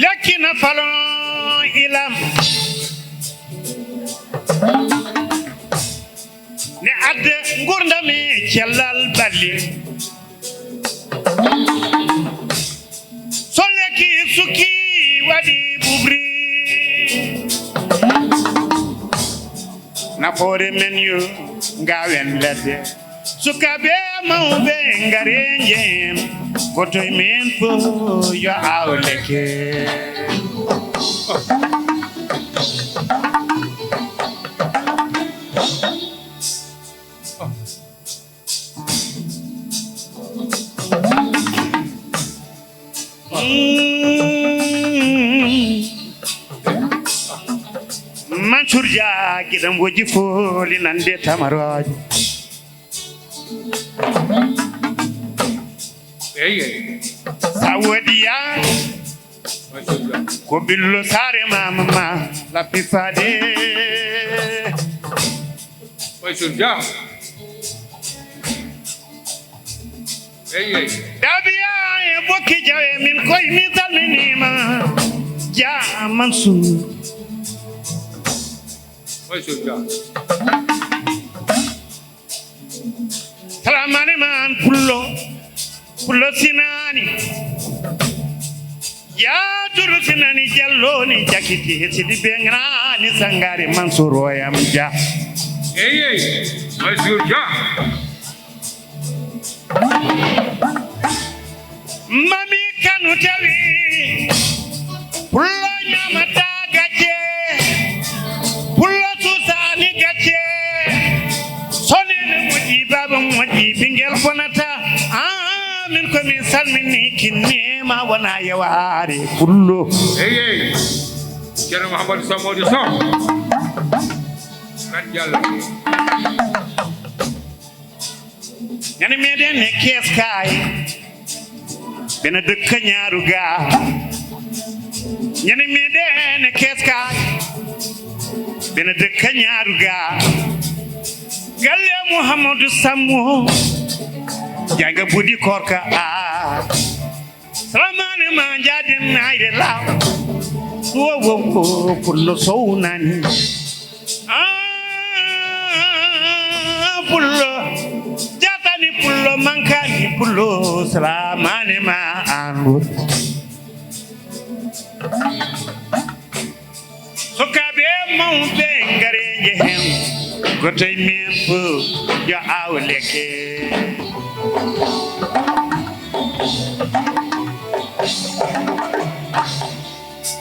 Lekki na falon ilam, ne adda ngurdam e cellal ɓalli. So lekki sukki waɗi ɓuɓri, nafoore men yo ngaawen ladde. Sukaaɓe mawɓe ngare njeyen, gooto e men fof yo aaw lekke. Mansour Dia, giɗam woji fooli nande tamarooje. Eyyi, eyyi. Sa woodi ya, Ko billo saare maama ma lappi faade. Mansour Dia. Eyyi, eyyi. Dabiya e bokki jawe min koy mi salminima. Dia Mansour. Mansour Dia. Salamani man pullo. Pullo sinani. Yaturu sinani jalloni jakiti sidi bengrani sangari Mansour oyam Dia. Eyyi, Mansour Dia. Mami kanu tawi pullo ñamata gacce. Pullo susani gacce. Sonene moƴƴi baba moƴƴi ɓingel bonata. Amin ko min salmini kinnema wona yeware pullo. Eyyi, Ceerno Mouhamadou Samodi Sow. Kan Diallo. Ñande meɗen e keskaay. Ɓena dëkka ñaaru ga. Ñande meɗen e keskaay. Ɓena dëkka ñaaru ga. Galle Mouhamadou Sammo. Janga budi korka a. Salamani ma jaden ayre la. Wo wo wo pullo sownani. Ah, pullo jatani pullo mankani pullo salamani ma andu. Sukaaɓe mawɓe ngare nje hen goto e men fof yo aw lekke.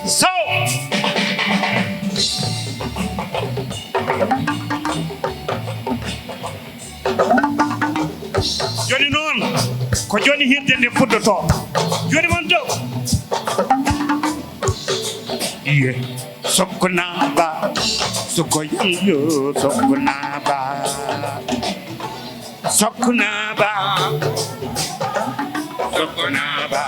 Sow. Joni noon ko joni hirde nde fuɗɗoto. Joni mon dow. Iye. Sokko naba. Sokko yallo. Sokko naba. Sokko naba. Sokko naba.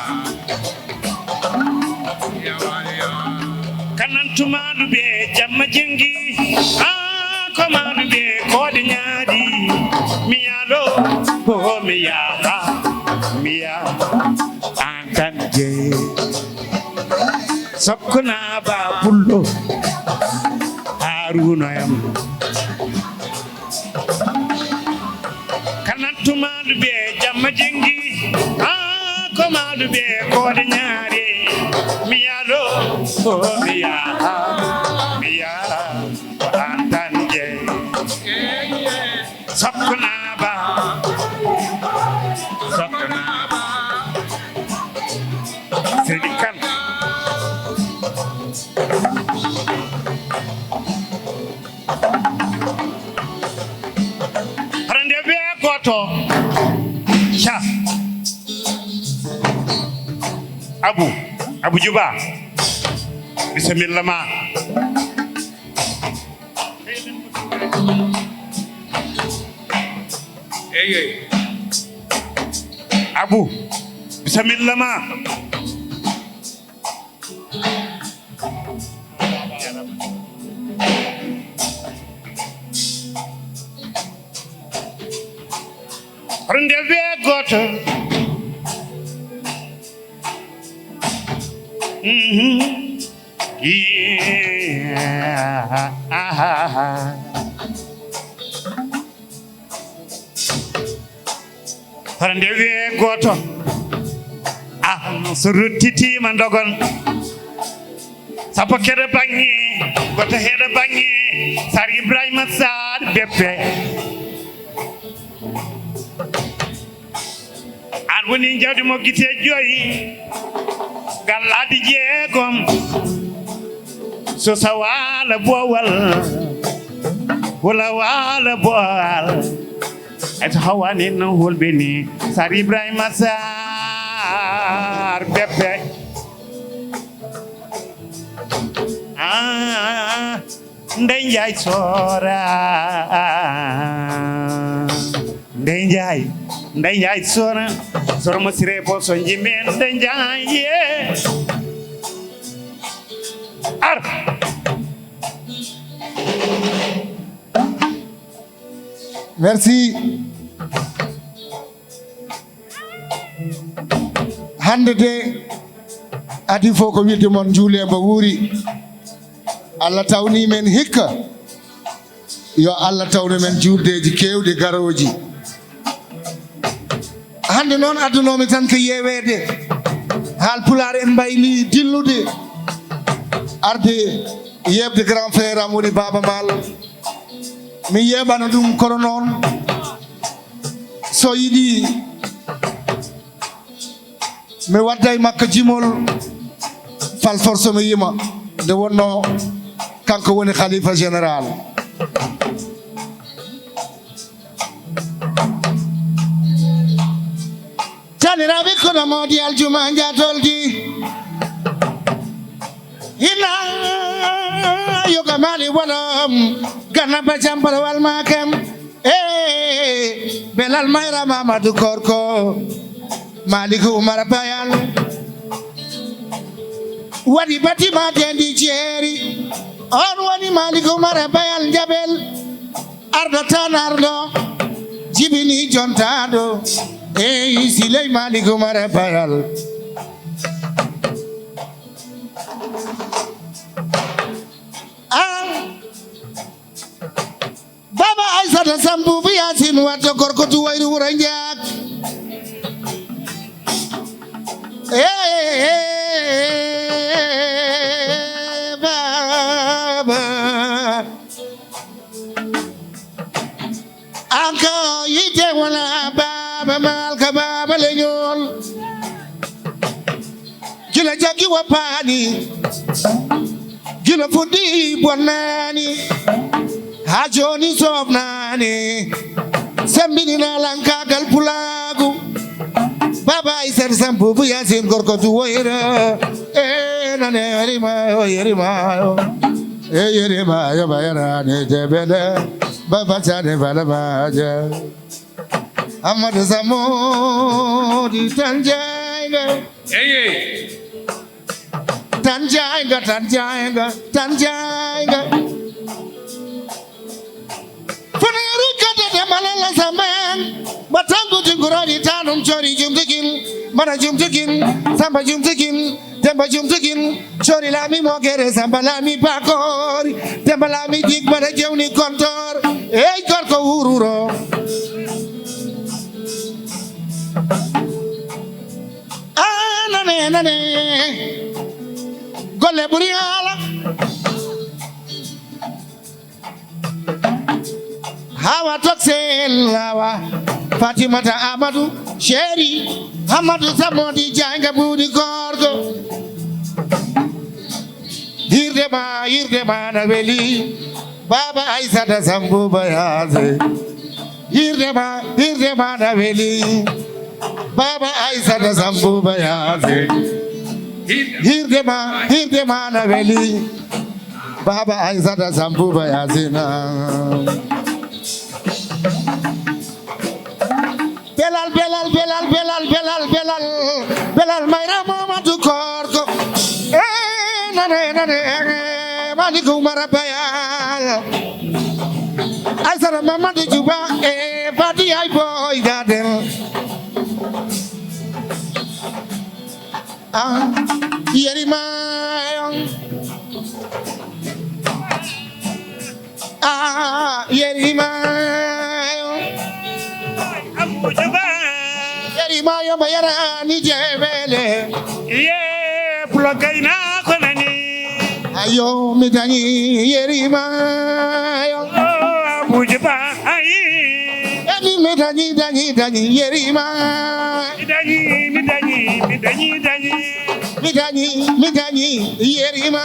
Kanan tumaɗu ɓe jamma jengi. Ah, ko maɗu ɓe koɗe ñaadi. Mi yalo. Ko mi yaha. Mi yaha. An tan je. Sokko naba pullo. Haruna yam. Kanan tumaɗu ɓe jamma jengi. Ah, ko maɗu ɓe koɗe ñaari. Mi yalo. Ko mi yaha. Mi yaha. Ko an tan je. Sokko naba. Sokko naba. Seydi Kan. Hara nde wiya goto. Ca. Abu, Abu Juba. Bisimilla ma. Eyyi, eyyi. Abu, bisimilla ma. Hoto nde wiye goto. Mhm. Yeah. Hoto nde wiye goto. Ah, so ruttitima dogon. Sappo keɗo bangge, goto heɗo bangge. Sar Ibrahima Sar Beppe. An woni jawdi mo gite joyi, galladi jeegom. So sawala bowal, wala wala bowal. Ay so hawani no holbeni. Sar Ibrahima Sar Beppe. Ah. Ndeye Ndiaye Sora. Ndeye Ndiaye. Ndeye Ndiaye Sora. Sora mo sire bo so jimbe Ndeye Ndiaye. Merci. Hannde de, adii fof ko wiide mon njuulee mbo wuuri. Allah tawni men hikka. Yo Allah tawnu men juuldeeji keewɗi garooji. Hannde noon addanoomi tan ko yeeweede. Haal Pulaar en mbayli dillude. Arde yeeɓde grand frère am woni Baaba Maal. Mi yeeɓana ɗum kono noon so yiɗi mi wadda e makko jimol fal force no yima nde wonno kanko woni khalifa général. Taniraɓe kono modi aljuma jatoldi hina yoga mali wala ganna bajam balawal makam. Eh, belal mayra Mamadou Korko, Malick Oumar Bayal. Waɗi bâtiment dendi jeeri, on woni Malick Oumar Bayal Jabel. Arɗo tan arɗo, jibini jontaɗo. Eyi, siley Malick Oumar Bayal. Ah. Baba Aysata Sambu bu Yaasin watto gorko tu wayru wuro njaak. Eh, eh, eh, baba. Anka yite wala baba malka baba leñol. Gila jaggi woppaani, gila fuɗɗi bonnaani, haa jooni soofnaani, sembinina lankaagal pulaagu. Baba Aysata Sambu bu Yaasin gorko du woyra, e nane yerimayo, yerimayo, e yerimayo bayaraani jebele, baba sani balamaja. Amadou Samodi tan jayga. Eye. Tan jayga, tan jayga, tan jayga. Fana yari kata da malala saman. Batangu jingurari tanum chori jumdikin. Mana jumdikin. Samba jumdikin. Demba jumdikin. Chori lami mogere samba lami bakori. Demba lami dik mana jewni kontor. Ey gorko ururo. Ah, nane, nane. Golle ɓuri haala. Hawa toksel hawa. Fatimata Amadou, chéri. Amadou Samodi jayga buuɗi gorko. Hirde ma, hirde ma na weli. Baba Aysata Sambu Bayaze. Hirde ma, hirde ma na weli. Baba Aysata Sambu Bayaze. Hirde ma, hirde ma na weli. Baba Aysata Sambu Bayaze na. Belal, belal, belal, belal, belal, belal, belal, Mayra Mamadou Korko. Eh, nane, nane, eh, Malick Oumar Bayal. Aysata Mamadou Djouba, eh, Fati ay boy Gadel. Ah, yeri mayo. Ah, yeri mayo. Abuja ba. Yeri mayo ba yara ni jebele. Ye, pulo kayna konani. Ayo, mi dañi yeri mayo. Oh, Abuja ba, ayi. Emi mi dañi, dañi, dañi yeri ma. Mi dañi, mi dañi, mi dañi, dañi. Mi dañi, mi dañi yeri ma.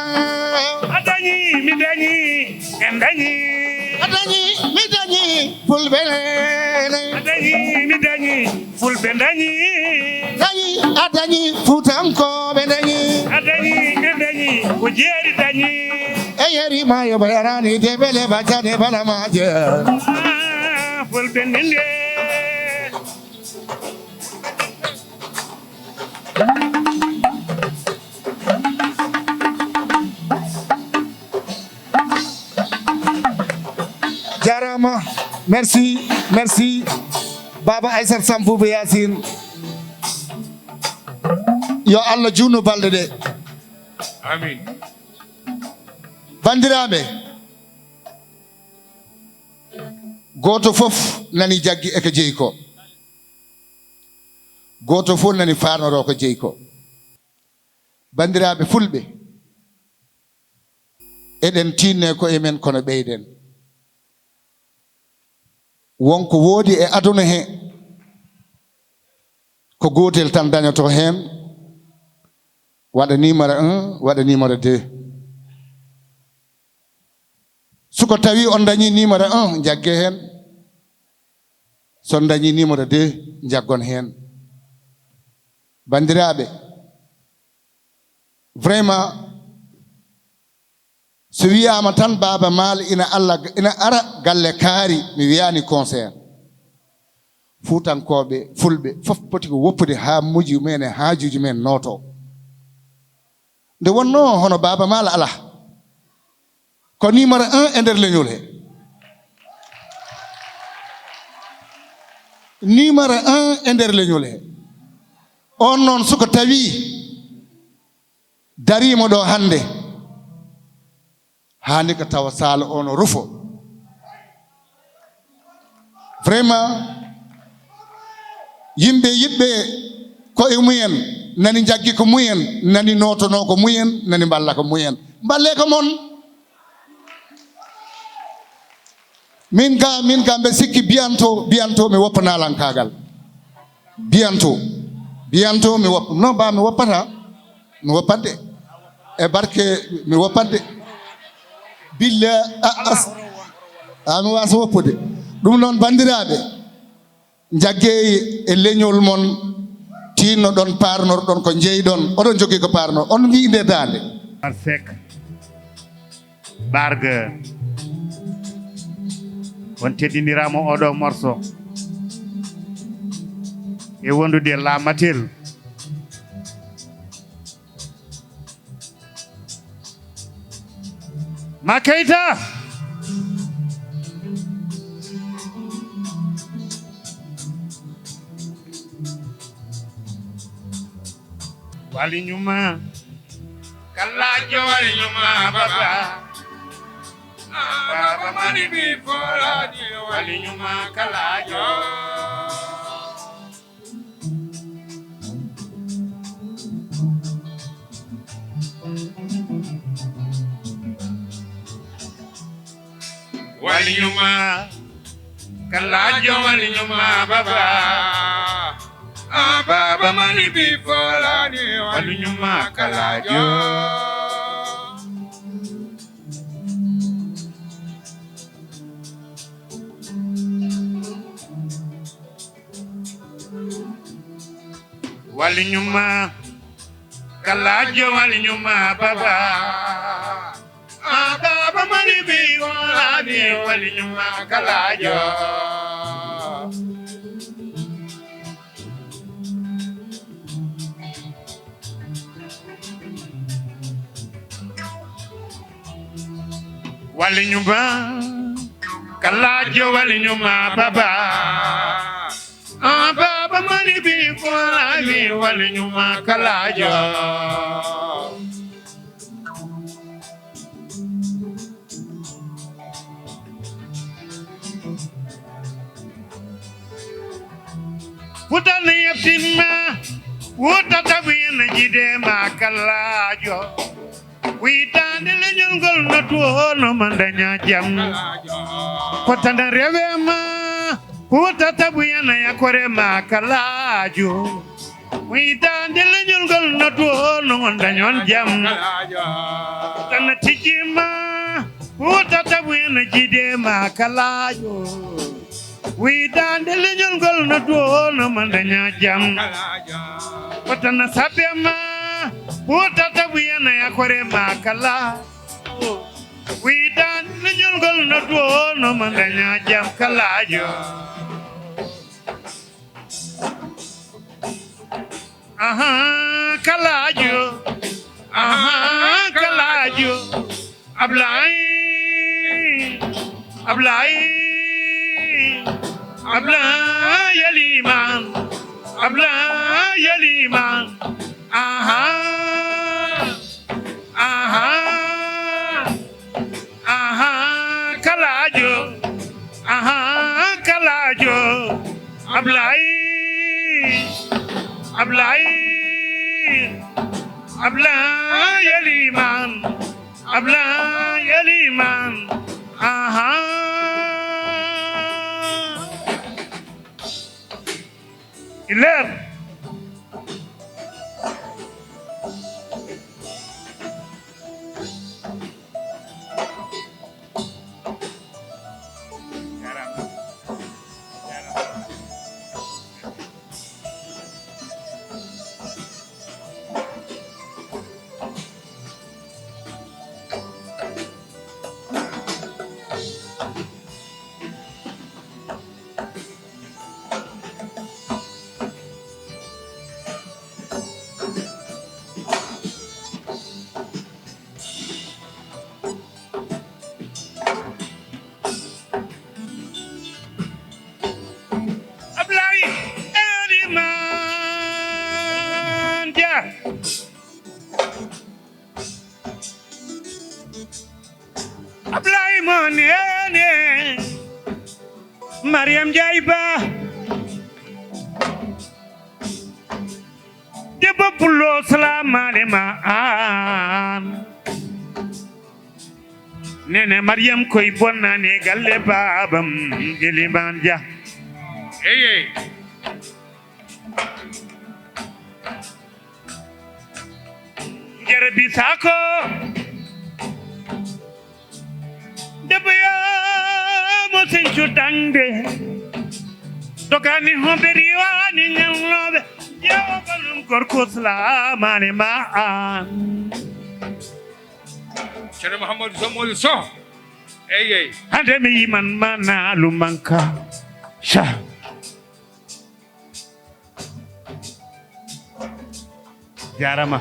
A dañi, mi dañi, en dañi. A dañi, mi dañi, fulɓe nene. A dañi, mi dañi, fulɓe dañi. Dañi, a dañi, futankoɓe dañi. A dañi, en dañi, ko jeeri dañi. E yeri ma yo bayarani de bele bajane bala maje. Ah, fulɓe nene. Merci, merci. Baba Aissata Samb Bouba Yacine. Yo Allah juutnu balɗe ɗe. Amin. Banndiraaɓe, gooto fof nani jaggi e ko jeyi ko. Gooto fof nani faarnoroo ko jeyi ko. Banndiraaɓe fulɓe, eɗen tiinne koye men kono ɓeyden. Won ko woodi e aduna he, ko gootel tan dañoto heen, waɗa numéro un, waɗa numéro deux. So ko tawi on dañi numéro un, njagge heen. So on dañi numéro deux, njaggon heen. Banndiraaɓe, vraiment, so wiyaama tan Baaba Maal ina Allah, ina ara galle kaari, mi wiyaani concert. Fuutankooɓe, fulɓe, fof poti ko woppude haa muji men e haajuuji men nooto. Nde wonnoo hono Baaba Maal alaa. Ko numéro un e nder leñol he. Numéro un e nder leñol he. On noon, so ko tawi dariima ɗo hannde, haani ko tawa saala o no rufo. Vraiment, yimɓe yiɗɓe ko e mumen, nani njaggi ko mumen, nani nootonoo ko mumen, nani mballa ko mumen. Mballee ko mon. Min ga, min ga mbe sikki bientôt, bientôt mi woppa naalankaagal. Bientôt, bientôt mi woppa. Non, ba mi woppata. Mi woppande. E barke mi woppande. Billa a as. A mi wasa woppude. Ɗum noon, banndiraaɓe, njaggee e leñol mon, tiinno ɗon, paarnor ɗon ko njeyɗon. Oɗon jogii ko paarnor. On ngi nde daande. Arsek. Bargue. On teddiniraama oɗo morso. E wondude La Matel. Ma Keita. Wali Ñuma. Kalajo Wali Ñuma baba. Baba mani bi forani Wali Ñuma kalajo. Wali Ñuma. Kalajo Wali Ñuma baba. Ah, baba mani bi forani Wali Ñuma kalajo. Wali Ñuma. Kalajo Wali Ñuma baba. Ah, baba mani bi wali Wali Ñuma kalajo. Wali Ñuma. Kalajo Wali Ñuma baba. Ah, baba mani bi ko ali Wali Ñuma kalajo. Futan yeftinma. Wuta tabu yen jide ma kalajo. Witande leñol ngol no duwono ma daña jam. Ko tana rewema. Wuta tabu yana yakore ma kalajo. Witande leñol ngol no duwono ma dañon jam. Tana tijima. Wuta tabu yana jide ma kalajo. Witande leñol ngol no duwono ma daña jam. Ko tana sabema. Wuta tabu yana yakore ma kala. Witande leñol ngol no duwono ma daña jam kalajo. Aha, kalajo. Aha, kalajo. Ablay. Ablay. Ablaye Eliman, Ablaye Eliman. Aha, aha, aha, Kalajo, aha, Kalajo. Ablaye, Ablaye, Ablaye Eliman, Ablaye Eliman. Aha. Iler. Ablaye Eliman Dia. Ablaye mo nene. Mariam Ndiaye Ba. Debbo Pullo, salaam aleyma aan. Nene Mariam koy bonnani galle baabam Eliman Dia. Eyey. Jarabi Sako. Debbo yo mo sencu dañde. Dogani homɓe riwani ñalnoɓe. Jewo ko ɗum gorko slamani ma an. Ceerno Mouhamadou Zomol Sow. Eyey. Hande mi yiman ma naalu manka. Cha. Jarama.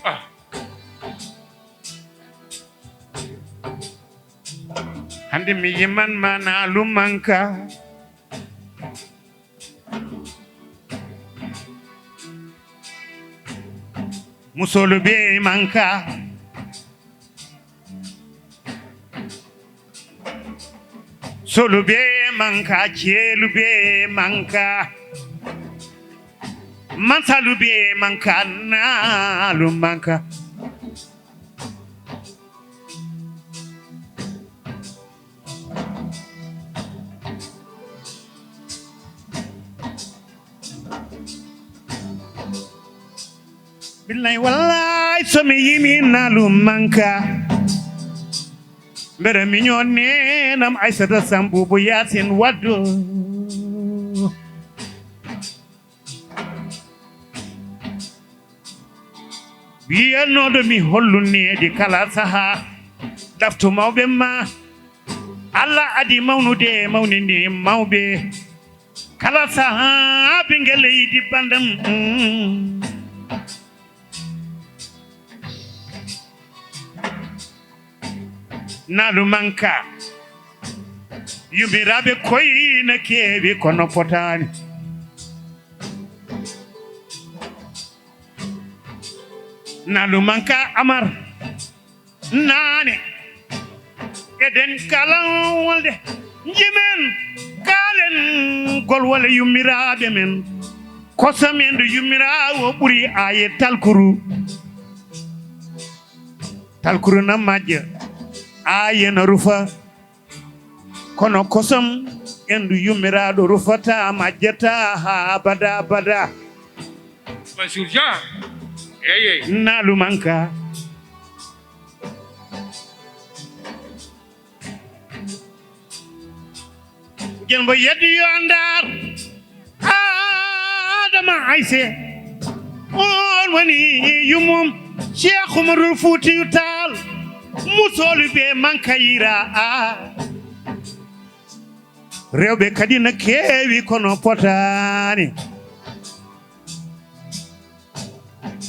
Ah. Hande mi yiman ma naalu manka. Musolu be manka. Solu be manka, celu be manka. Mansalu be manka, naalu manka. Billahi wallahi so mi yimi naalu manka. Mbere mi ñoonenam Aissata Samboubou Yacine Wade. Wiyannoɗo mi holluneede kala saha. Ɗaftu mawɓe ma. Allah adi mawnude mawnini mawɓe. Kala saha ɓingel yiɗi bandam. Naalu manka. Yumiraaɓe koy na keewi kono potaani. Naalu manka Amar. Naane. Eɗen kala wolde. Njimen kaalen gol wala yumiraaɓe men. Kosam en ɗo yumiraawo ɓuri aaye talkuru. Talkuru na majja. Aaye na rufa. Kono kosam endu yummiraaɗo rufata majjata haa abada abada. Mansour Dia. Eyey. Naalu manka. Jen mbo yeddi yo andar. Adama Ayse, on woni yummum Cheikh Umarul Fuutiyu Taal. Musolu be mankayira a. Rewɓe kadi na keewi kono potaani.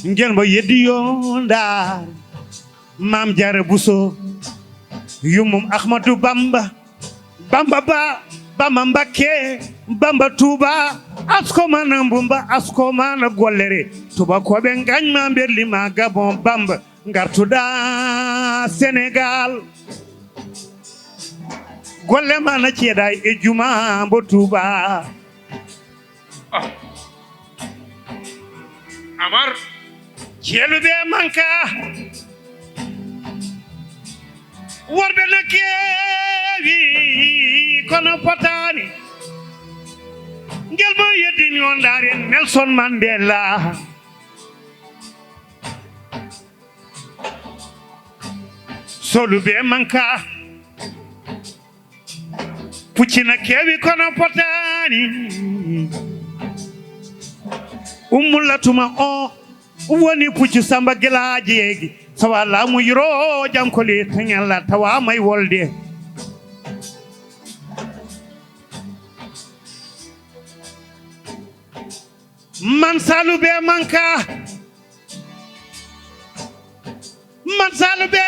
Ngel mo yeddi yo ndaar. Maam Jaara Buso, yummum Ahmadu Bamba, Bamba Ba, Bamba Mbakke, Bamba Tuuba, asko mana mbumba, asko mana gollere, tubakooɓe ngañ ma mberli ma Gabon Bamba, ngartuɗa Senegal, golle ma na ceeɗa e juma mbo Tuuba. Ah. Amar. Ceeluɓe manka. Worɓe no keewi, kono potaani. Ngel mo yeddini on ndaaren Nelson Mandela. Soluɓe manka. Pucci na keewi kono potaani. Ummulla tuma o woni puccu Samba Gilaaji yeegi. Sawa laamu yiro jam ko le tañalla tawa may wolde. Man salu be manka. Man salu be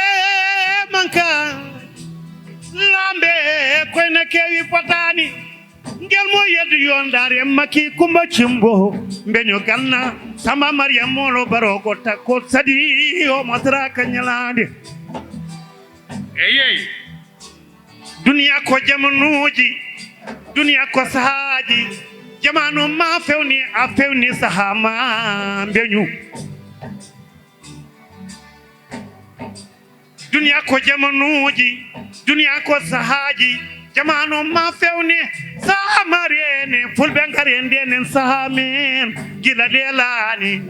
manka. Lambe koyna kewi potani. Ngel mo yeddu yondare maki kumba cimbo. Mbeño ganna. Samba Mariam molo barogo takko sadi o masra kanyalande. Eyey. Duniya ko jamanuuji, duniya ko sahaaji. Jamaanu ma fewni, a fewni sahaa ma mbeñu. Duniya ko jamanuuji, duniya ko sahaaji. Jamaanu ma fewni, sahaa ma reeni. Fulɓe ngari e ndenen sahaa men gila leelaani.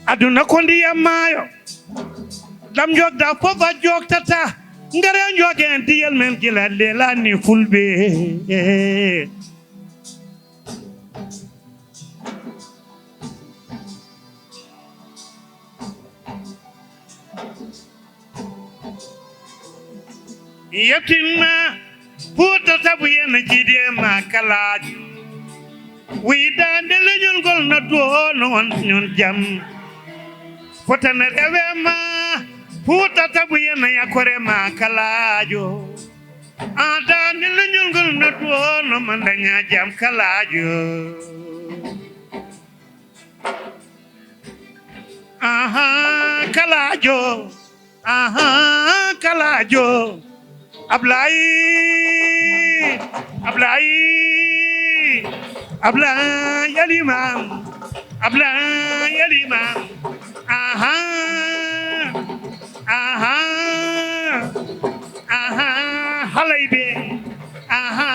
Aduna ko ndiyam maayo. Ɗam jogda fof a jogtata. Ngare jogen diyal men gila lelani fulɓe. Yettinma Fuuta sabu yen jiidi e ma kalaaji. Wiy daande leñol ngol no duwono on ñun jam. Fotana rewe ma Fuuta sabu yen yakore ma kalaajo. A daande leñol ngol no duwono ma daña jam kalaajo. Aha, kalaajo. Aha, kalaajo. Ablay, Ablay, Ablay Eliman, Ablay Eliman. Aha, aha, aha, halay be. Aha,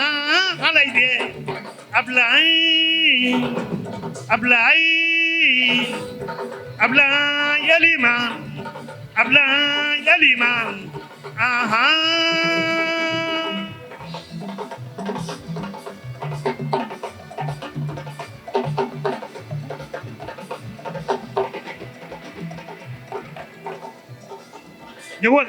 halay be. Ablay, Ablay, Ablay Eliman, Ablay Eliman. Aha. Ñëwal.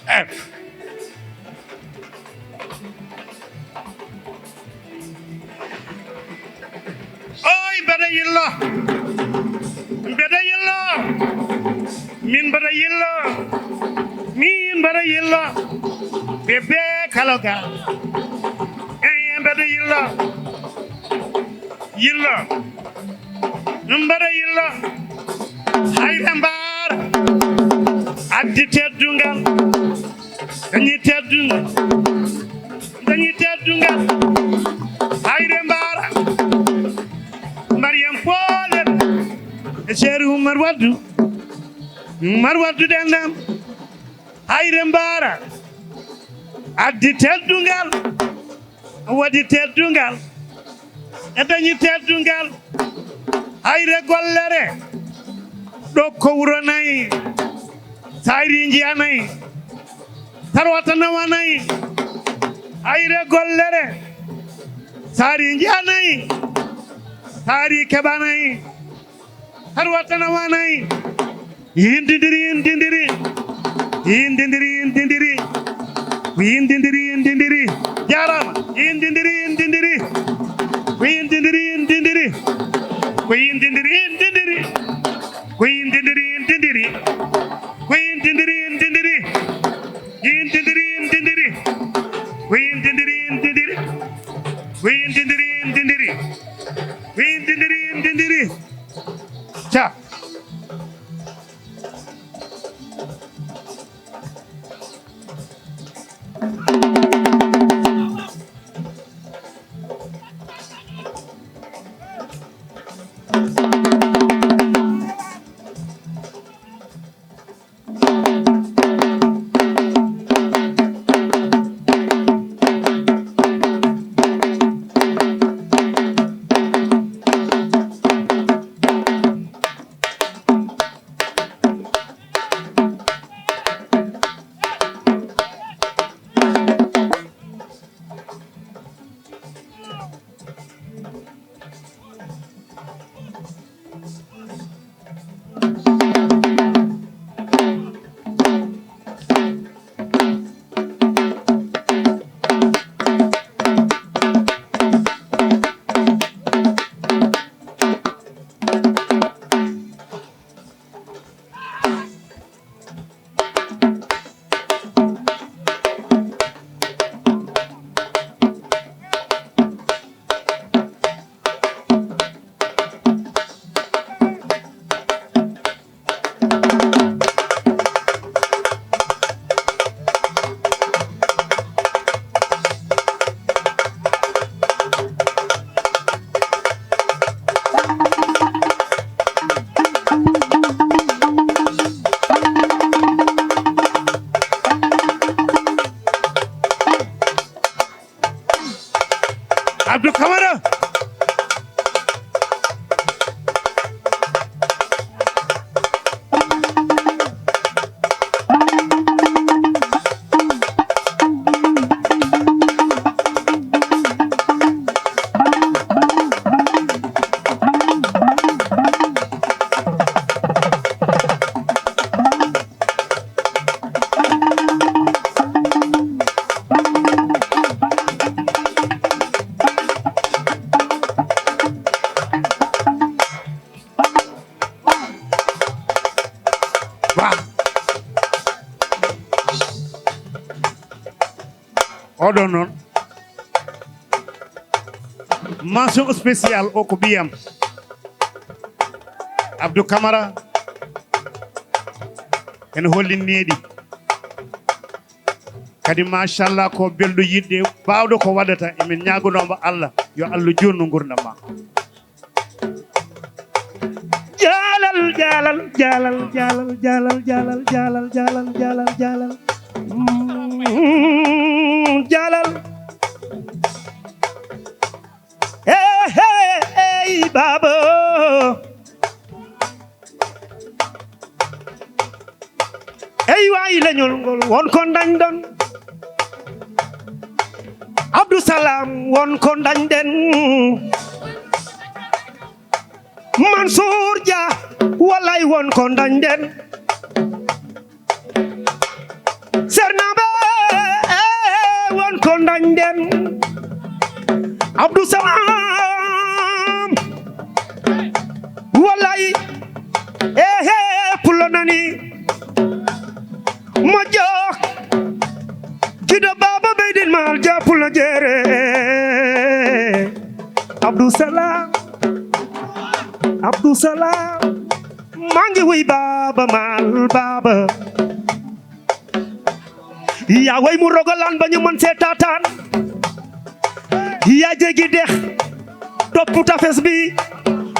F. Oy, mbeɗa yillo. Mbeɗa yillo. Min mbeɗa yillo. Min mbeɗa yillo. Bébé Kaloga. Eyi, mbeɗa yillo. Yillo. Mbeɗa yillo. Hayre mbaara. Addi teddungal. Dañi teddungal. Dañi teddungal. Hayre mbaara. Mariam Poolen. E Cheikh Oumar Waddu. Oumar Waddu Dendam. Hayre mbaara. Addi teddungal. Waɗi teddungal, e dañi teddungal. Hayre gollere, ɗo ko wuro nayi, sayri njiya nayi, tarwata nawa nayi. Hayre gollere, sayri njiya nayi, sayri keɓa nayi. Har watana wanayi. Yindindiri, yindindiri. Yindindiri, yindindiri. Yindindiri, yindindiri. Jarama. Yindindiri, yindindiri. Ko yindindiri, yindindiri. Ko yindindiri, yindindiri. Ko yindindiri, yindindiri. Ko yindindiri, yindindiri. Yindindiri, yindindiri. Ko yindindiri, yindindiri. Ko yindindiri, yindindiri. Ko yindindiri, yindindiri. Ca. Abdou Camara. Waaw. Oɗon noon, mention spéciale o ko ɓiyam Abdou Camara, ene hollini neeɗi. Kadi machallah ko belɗo yiɗde, baawɗo ko waɗata. Emin ñaagonooma Allah yo Allah juutnu nguurndam ma. Jaalal, jaalal, jaalal, jaalal, jaalal, jaalal, jaalal, jaalal, jaalal, jaalal. Mm, jaalal. Hey, hey, hey, baaba. Ey waay leñol ngol won ko dañɗon. Abdou Salam won ko dañɗen. Mansour Dia, wallay won ko dañɗen. Sernaaɓe, won ko dañɗen. Abdou Salam, wallay, ehe, pullo nani. Moƴƴo, giɗo baaba ɓeyɗin maal, ja pullo jeere. Abdou Salam, Abdou Salam, maa ngi wuy baaba maal, baaba. Yaa way mu rogalaan ba ñu mën see taataan. Yaa jéggi dex, topp tafes bi,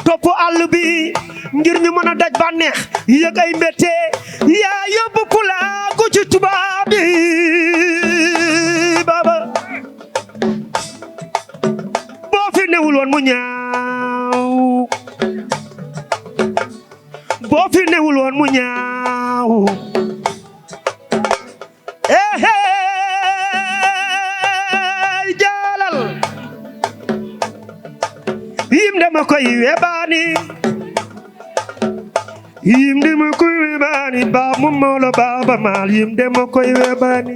topp àll bi, ngir ñu mën a daj bànneex, yëg ay mbette. Yaa yóbbu pulaagu ci tubaab bi, baaba. Boo fi newul woon mu ñaaw. Boo fi newul woon mu ñaaw. Ehe, jaalal. Yimde ma koy webaani. Yimde ma koy webaani. Baaba Mawla Baaba Maal, yimde ma koy webaani.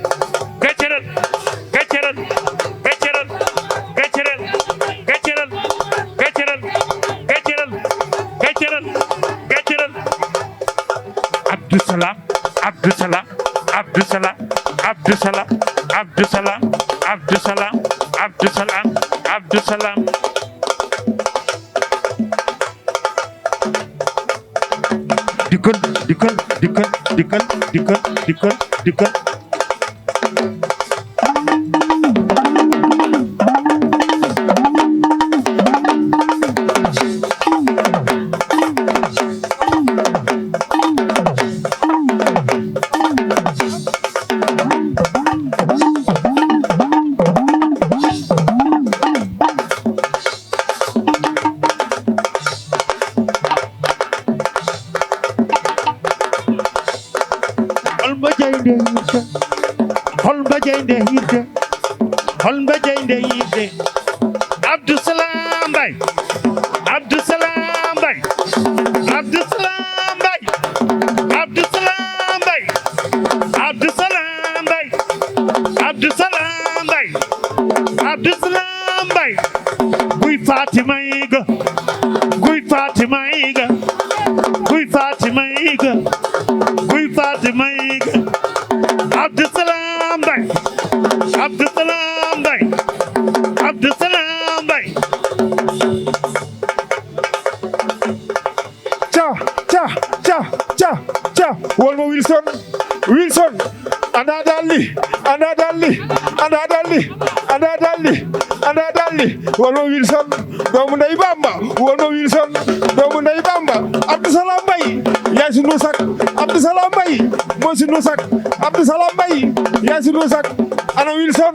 Gacceren, gacceren, gacceren, gacceren, gacceren, gacceren, gacceren, gacceren, gacceren. Abdou Salam, Abdou Salam, Abdou Salam, Abdou Salam, Abdou Salam, Abdou Salam, Abdou Salam, Abdou Salam. Dikon, dikon, dikon, dikon, dikon, dikon, dikon. Holmo jeyde yidde? Holmo jeyde yidde? Holmo jeyde yidde? Abdou Salam Mbaye. Abdou Salam Mbaye. Abdou Salam Mbaye. Abdou Salam Mbaye. Abdou Salam Mbaye. Abdou Salam Mbaye. Abdou Salam Mbaye. Guy Fatima Iga. Guy Fatima Iga. Guy Fatima Iga. Guy Fatima Iga. Abdou Salam Mbaye. Abdou Salam Mbaye. Abdou Salam Mbaye. Ca, ca, Ana dalli, ana dalli, ana dalli. Wano Wilson, doomu ndey Bamba. Wano Wilson, doomu ndey Bamba. Abdou Salam Mbaye, yaay sunu sak. Abdou Salam Mbaye, mooy sunu sak. Abdou Salam Mbaye, yaay sunu sak. Ana Wilson,